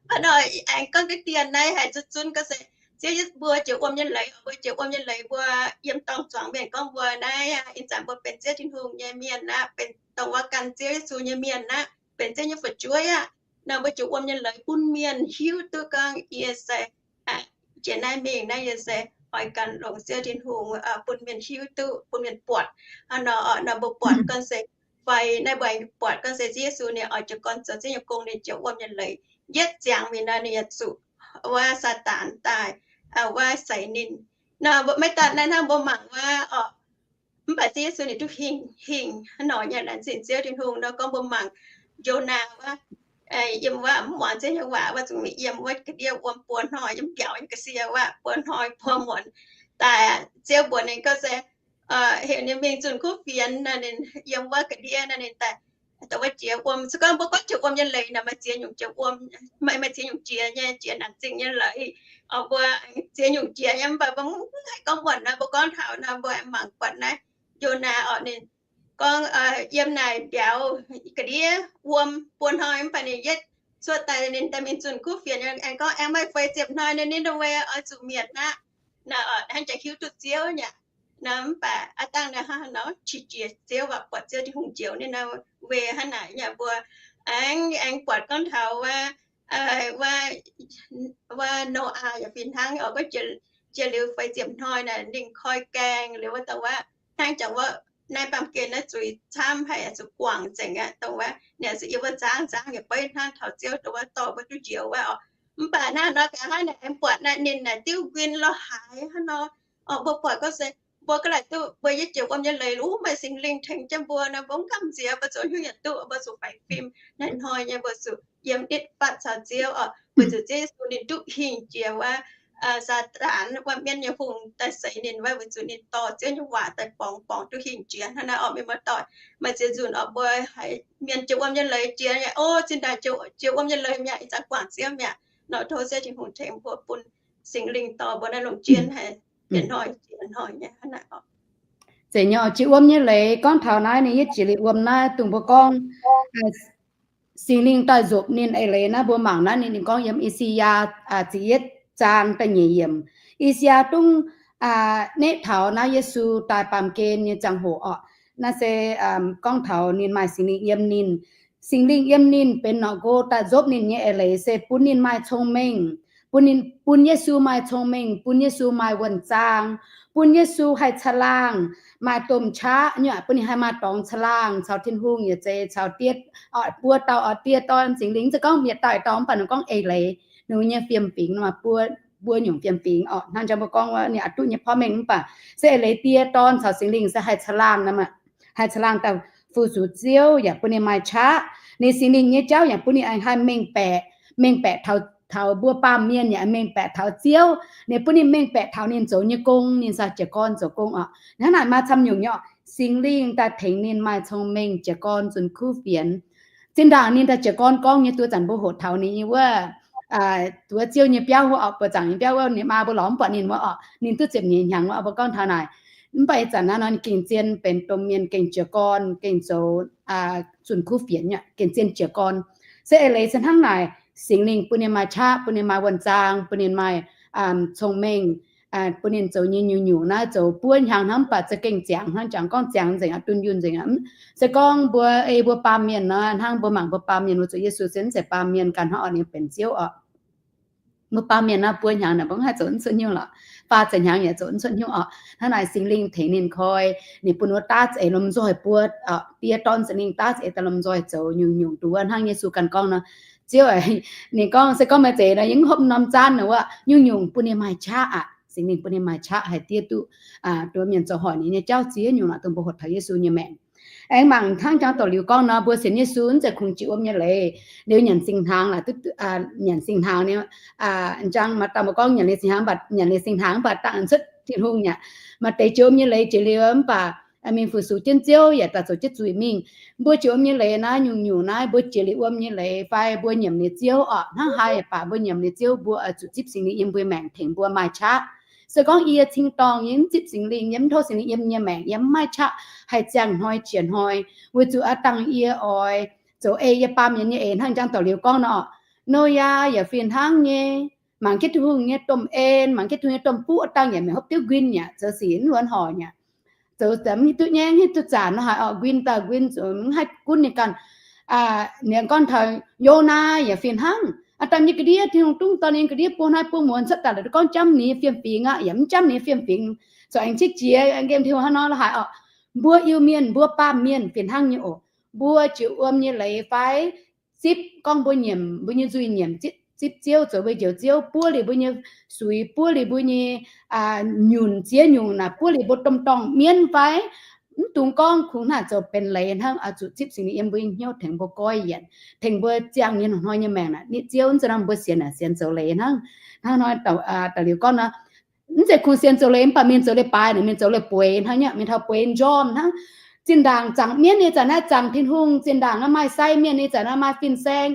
Mv baac nor aengx gorngv diqv dien naaiv haiz zuqc zunv gorngv se Ziouv, mbuo jiex wuom nyei leiz, mbuo jiex wuom nyei leiz, mbuo yiem dorngh zuangx mienh gorngv mbuo naaiv ih zanc mbuo benx Ziouv Tin-Hungh nyei mienh aqv, benx dongh wuov gan Ziouv Yesu nyei mienh aqv, benx Ziouv nyei fu'jueiv aqv. Nor mbuo jiex wuom nyei leiz bun mienh hiuv duqv gorngv yie se jiex naaiv mingh naaiv yie se oix gan longc Ziouv Tin-Hungh bun mienh hiuv duqv, bun mienh buatc. Hnangv nor, nor mbuo buatc gorngv se fai naaiv mbuo buatc gorngv se Ziouv Yesu ninh oix jiez gorn zoux Ziouv nyei gong, ninh jiex wuom nyei leiz yietv ziangx mingh nor, ninh yaac zuqc wuov Saadaan daaih wuov seix ninh. Nor maiv daaih naaiv hnangv mbuo mangc wuov oc, mv baac Ziouv Yesu ninh duqv hingh, hingh hnangv nor nyei laengz zingh Ziouv Tin-Hungh nor. Gorngv mbuo mangc Yonaa wuov, yiem wuov mv muangx Ziouv nyei waac wuov, zuqc mingh yiem wuov ga'ndiev wuom buo hnoi, yiem mbiauz nyei ga'sie wuov buo hnoi buo muonz daaih, Ziouv mbuox ninh gorngv se heuc ninh mingh zunh kuv fienx nor, ninh yiem wuov ga'ndiev nor, ninh daaih dongh wuov jiex wuom. Se gorngv mbuo gorngv jiex wuom nyei leiz naaic, maaih ziex nyungc jiex wuom, maaih ziex nyungc jiex nyei, jiex naanc zingh nyei leiz. Mbuo ziex nyungc jiex nyei, mv baac mbuo mv haih gorngv muonc nor, mbuo gorngv taux nor, mbuo mangc buatc naaiv Yonaa oc, ninh gorngv yiem naaic mbiauz ga'ndiev wuom buo hnoi, mv baac ninh yietv cuotv daaih, ninh daaih mingh zunh kuv fienx, aengx gorngv aengx maaih feix ziepc hnoi nor, Ni^ni^we oix zuqc mietc aqv. Nor hnangv jangx hiuv duqv Ziouv nyei. Nor mv baac aav dangh nor hnangv nor qiex jiez Ziouv, buatc Ziouv Tin-Hungh njoux ninh nor, weic hnangv naaic nyei mbuo aengx, aengx buatc gorngv taux wuov, wuov Noyaa yaac fih hnangv oc. Gorngv jiex liuz feix ziepc hnoi naaic, ninh koi gaengh liuz wuov dongh wuov, hnangv jangx wuov naaiv baamh gen naaiv zuiz camv haic, zuqc guangc nzengc aqv. Dongh wuov ninh zuqc yiem wuov nzangv, nzangv yaac beiv hnangv taux Ziouv dongh wuov dorh mbuo duqv njoux wuov oc. Mv baac hnangv nor gaax hnangv naaic aengx buatc naaiv ninh naaic diuv nquin lorz haaix hnangv nor. Mbuo buatc gorngv se mbuo ga'naaiv duqv mbuo yietv jiex wuom nyei leiz, wuov maaih Singx Lingh tengx jienv mbuo nor, mbuo mv gamh nziex, mbuo zoux hnyouv yaac duqv, mbuo zuqc faix fim. Naaiv hnoi nyei mbuo zuqc yiem nitv fatv caux Ziouv oc, weic zuqc Ziouv Yesu ninh duqv hingh jiex wuov Saadaan wuov mienv nyei hungh daaih seix ninh wuov, weic zuqc ninh dorh Ziouv nyei waac daaih borngz, borngz duqv hingh jiex hnangv naaiv oc. Mienh muoz-doic, maaih ziex nzunc oc mbuo haiz mienh jiex wuom nyei leiz jiex, o, zinh ndaangc jiex wuom nyei leiz mi'aqv, ih zanc guangc Ziouv mi'aqv nor, tov Ziouv Tin-Hungh tengx mbuo bun Singx Lingh dorh mbuo naaiv longc jienv haiz yietc hnoi jiex hnoi nyei hnangv naaic oc. Zeiz nyei, jiex wuom nyei leiz gorngv taux naaiv ninh yietv jiex liuz wuom naaiv dongh mbuo gorngv Singx Lingh daaih nzopc ninh eix leiz naaiv, mbuo mangc naaiv ninh, ninh gorngv yiem I^saa^yaa ziepc yietv zaang da'nyeic yiemc. I^saa^yaa dungv neqv taux naaiv Yesu daaih baamh gen nyei ziangh hoc oc. Naaiv se gorngv taux ninh maaih Singx Lingh yiem ninh. Singx Lingh yiem ninh benx norqc nqo daaih nzopc ninh nyei eix leiz se bun ninh maaih cong-mengh, bun ninh, bun Yesu maaih cong-mengh, bun Yesu maaih wuonh zaang, bun Yesu haih caangh laangh, maaih domh qaqv nyei, bun ninh haih maaih dorngx caangh laangh caux Tin-Hungh yaac zeiz caux die, buo dauh oc, die, dorn, Singx Lingh. Mv zeiz gorngv mietc dauh dorngx, mv baac ninh gorngv eix leiz ninh nyei fiem-fingx, maaih buo, buo nyungc fiem-fingx oc. Hnangv jang mbuo gorngv wuov ninh oix duqv nyei porv mengh, mv baac se eix leiz die, dorn caux Singx Lingh se haih caangh laangh nor, haih caangh laangh daaih fu-sux Ziouv, yaac bun ninh maaih qaqv. Ninh Singx Lingh nyei jauv yaac bun ninh haih mengh baeqc, mengh baeqc taux, taux mbuo baamh mienh, yaac mengh baeqc taux Ziouv. Ninh bun ninh mengh baeqc taux ninh zoux nyei gong, ninh sa jiez gorn zoux gong oc. Hnangv naaic maaih camv nyungc nyei oc. Singx Lingh daaih tengx ninh maaih cong-mengh jiez gorn zunh kuv fienx. Zinh ndaangc ninh daaih jiez gorn gorngv nyei, duqv zanc mbuo hoqc taux ninh nyei wuov, wuov Ziouv nyei biauv wuov oc, buoz-zaangc nyei biauv wuov, ninh maa mbuo lorz mv buatc ninh wuov oc, ninh duqv ziepc nyeic hnyangx wuov, mbuo gorngv taux naaic. Mv baac ih zanc naaiv nor ninh gengh zien benx domh mienh gengh jiez gorn, gengh zoux zunh kuv fienx nyei, gengh zien jiez gorn. Se eix leiz se hnangv naaic, Singx Lingh bun ninh maaih qaqv, bun ninh maaih wuonh zaang, bun ninh maaih cong-mengh, bun ninh zoux nyei nyungc-nyungc naaiv zoux buo hnyangx hnangv, mv baac za'gengh ziangx hnangv, jangx gorngv ziangx nzengc aqv, dunh yunh nzengc aqv. Se gorngv mbuo ei mbuo baamh mienh nor, hnangv mbuo mangc mbuo baamh mienh, mbuo zuqc Yesu se mv zeiz baamh mienh, ganh hnangv oc, ninh benx Ziouv oc. Mbuo baamh mienh naaiv buo hnyangx naaic mbuo mv haih zoux mv cuotv hnyouv lorqc. Faah ziepc hnyangx yaac zoux mv cuotv hnyouv orqc. Hnangv naaic Singx Lingh tengx ninh koi, ninh bun wuov daav za'eix lomh nzoih buo, diev dorn Singx Lingh daav za'eix daaih lomh nzoih zoux nyungc-nyungc duqv wuov hnangv Yesu ganh gorngv nor. Ziouv, ninh gorngv se gorngv maaih za'eix nor yie mv hopv norm zaanv nor wuov, nyungc-nyungc bun ninh maaih qaqv aqv. Singx Lingh bun ninh maaih qaqv haih diev duqv nduov mienh zoux hoic ninh nyei jauv ziex nyungc naaic dongh mbuo hoqc taux Yesu nyei maengc. Aengx mangc hnangv jangx doqc liuz gorngv nor, mbuo sienx Yesu mv zeiz kungx jiex wuom nyei leiz, liuz nyanc singx hnaangx laaix, nyanc singx hnaangx ni, njang maaih dauh mbuo gorngv nyanc liuz singx hnaangx, mv baac nyanc liuz singx hnaangx mv baac dangh cuotv Tin-Hungh nyei. Maaih deix jiex wuom nyei leiz jiex liuz mv baac mingh fu-sux jienv Ziouv yaac daaih zoux jienv zuiz mingh. Mbuo jiex wuom nyei leiz naaiv nyungc-nyungc naaiv mbuo jiex liuz wuom nyei leiz fai mbuo nyiemc liuz Ziouv orqc, hnangv haaix baac mbuo nyiemc liuz Ziouv mbuo oix zuqc zipv Singx Lingh yiem mbuo maengc tengx mbuo maaih qaqv. Se gorngv yie cing-dorngh yie mv zipv Singx Lingh, yie mv tov Singx Lingh yiem nyei maengc, yie mv maaih qaqv haih ziangh hnoi jiex hnoi. Weic zuqc aav dangh yie oix zoux ei yie baamh mienh nyei eix hnangv jangx doqc liuz gorngv nor, Noyaa yaac fih hnangv nyei, mangc jienv Tin-Hungh nyei domh en, mangc jienv Tin-Hungh nyei domh fuqv, aav dangh yaac mingh hopv diuv nquin yaac zoux sic mv luonx horc yaac zoux mv hiuv duqv nyaiv, hiuv duqv zanc nor haiz orqc nquin daaih nquin zuqc mv haih gunv ninh ganh. Ninh gorngv taux Yonaa yaac fih hnangv, aav dangh nyei ga'ndiev, Tin-Hungh dungv dorh ninh ga'ndiev buo hnoi buo muonz cuotv daaih la'duqv gorngv jamv ninh nyei fiem-fingx aqv, yaac mv jamv ninh nyei fiem-fingx, corc aengx qiex jiez nqemh Tin-Hungh hnangv nor la'haiz orqc. Mbuo Iu-Mienh, mbuo baamh mienh fih hnangv nyei oc. Mbuo jiex wuom nyei leiz fai zipv gorngv mbuo nyiemc mbuo nyei nzuih nyiemc zipv Ziouv, zoux mbuo Njoux Ziouv, buov liuz mbuo nyei suiz, buov liuz mbuo nyei nyunc ziex nyungc naaic, buov liuz mbuo domh dorngh mienv fai mv dungx gorngv kungx hnangv zoux benx leiz hnangv, oix zuqc zipv Singx Lingh yiem mbuo nyei hnyouv tengx mbuo goiv yienc, tengx mbuo ziangh nyei hnoi nyei maengc naaic. Nitv Ziouv, mv zeiz nor mbuo sienx naaic sienx zoux leiz hnangv. Hnangv nor, da'liuz gorngv nor, mv zeiz kungx sienx zoux leiz mv baac mienh zoux leiz-baaix naaic, mienh zoux leiz-bueix hnangv nyei, mienh taux bueix njormh hnangv. Zinh ndaangc zaangc mienv nyei zanc naaiv zaangc Tin-Hungh, zinh ndaangc naaiv maaih sai mienh nyei zanc naaiv maaih fin-saeng.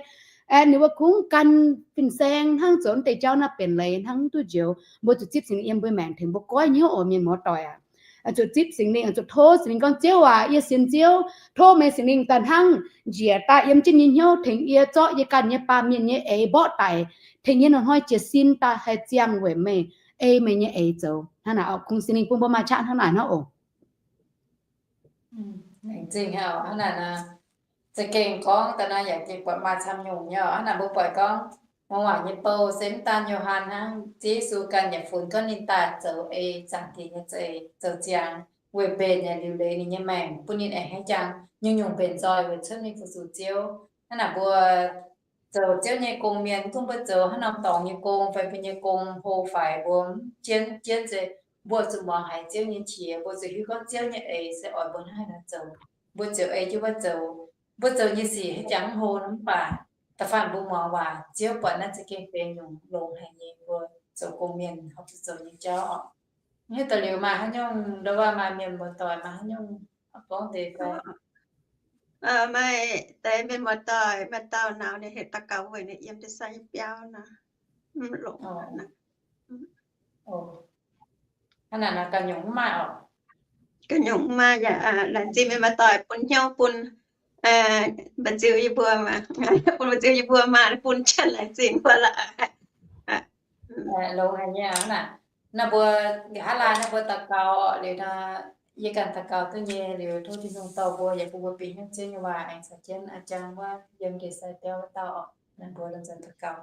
Ninh mbuo kungx gan fin-saeng hnangv zoux naaiv deix jauv naaiv benx leiz hnangv mv duqv njoux. Mbuo zuqc zipv Singx Lingh yiem mbuo maengc tengx mbuo goiv hnyouv oc mienh muoz-doic aac. Zuqc zipv Singx Lingh, zuqc tov Singx Lingh gorngv, Ziouv aac, yie sienx Ziouv, tov meih Singx Lingh daaih hnangv njiec daaih yiem jienv nyei hnyouv tengx yie zorqv yie ganh nyei baamh mienh nyei eix mborqv daic, tengx yie hnoi-hnoi jiez sin daaih haih ziangh weic meih, ei meih nyei eix zoux. Hnangv naaic oc, kungx Singx Lingh bun mbuo maaih qaqv hnangv naaic hnangv oc. Laengz zingh hnangv naaic, za'gengh gorngv daaih naaiv yaac gengh buatc maaih camv nyungc nyei oc. Hnangv naaic mbuo buatc gorngv muangx waac nyei bou se mv daan Yo^han hnangv, Ziouv Yesu ganh yaac funx gorngv ninh daaih zoux ei zaangc diex nyei za'eix, zoux ziangx weic mbenc yaac liuc leiz ninh nyei maengc, bun ninh aengx haih jangx nyungc-nyungc mbenc nzoih weic cuotv mingh fu-sux Ziouv. Hnangv naaic mbuo zoux Ziouv nyei gong mienh, mv gunv mbuo zoux haaix norm dorngx nyei gong fai mbuo nyei gong hlo faix, mbuo mv jienv jienv se mbuo zuqc muangx haiz Ziouv nyei qiex, mbuo zuqc hiuv gorngv Ziouv nyei eix se oix mbuo hnangv haaix nor zoux, mbuo ziouc ei jienv wuov zoux. Mbuo zoux nyei sic haaix jangx mv hlo nor mv baac, da'faanh mbuo muangx waac, Ziouv buatc naaiv za'gengh benx nyungc longx haic nyei mbuo zoux gong mienh horpc zuqc zoux nyei jauv oc. Hiuv daaih liuz maaih haaix nyungc, ndau wuov maaih mienh muoz-doic maaih haaix nyungc gorngv deix fai? Maaih deix mienh muoz-doic maaih dauh naux ninh heuc daux gaux weic ninh yiem deix sai nyei biauv nor, mv longx. Hnangv naaic nor ganh nyungc mv maaih oc. Ganh nyungc mv maaih yaac laengz zingh mienh muoz-doic bun hnyouv bun mba'nziu yie mbuo, bun mba'nziu yie mbuo maaih bun janx laengz zingh mbuo lorqc. Longx haic nyei aqv. Naaiv mbuo nqa'haav laai naaiv mbuo daux gaux liuz nor, yie ganh daux gaux duqv nyei liuz, tov Tin-Hungh dorh mbuo yaac bun mbuo bieqc hnyouv Ziouv nyei waac aengx caux jienv a'jang wuov yiem ndie-sai biauv wuov dauh oc. Naaiv mbuo lomh nzoih daux gaux.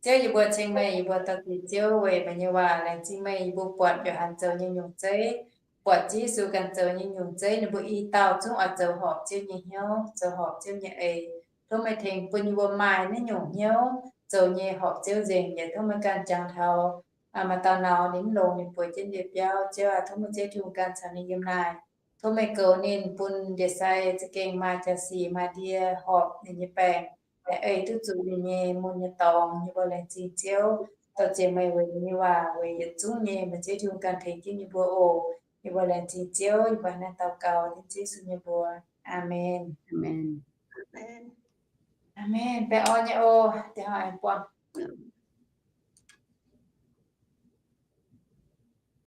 Ziouv, yie mbuo ceng meih, yie mbuo daux gaux Ziouv weic meih nyei waac. Laengz zingh meih, yie mbuo buatc Yo^han zoux nyei nyungc zeiv, buatc Ziouv Yesu ganh zoux nyei nyungc zeiv, ninh mbuo i dauh zungv oix zoux horpc Ziouv nyei hnyouv, zoux horpc Ziouv nyei eix. Tov meih tengx bun yie mbuo maaih naaiv nyungc hnyouv zoux nyei horpc Ziouv nzengc. Yaac tov meih ganh jangx taux maaih dauh naux ninh mv longx, ninh bueix jienv ndie-biauv. Ziouv aac, tov meih Ziouv Tin-Hungh ganh caux ninh yiem naaic. Tov meih goux ninh, bun ndie-sai za'gengh maaih jaax-sic, maaih ndie horpc ninh nyei baengc, aengx ei duqv zuqc ninh nyei mun nyei dorngx. Yie mbuo laengz zingh Ziouv, dorh ziex meih weic ninh nyei waac, weic yietc zungv nyei meih Ziouv Tin-Hungh ganh tengx jienv yie mbuo oc. Yie mbuo laengz zingh Ziouv, yie mbuo naaiv daux gaux dengv Ziouv Yesu nyei mbuox. Aamen. Aamen. Baengh orn nyei oc. Deix hnoi aengx buangh.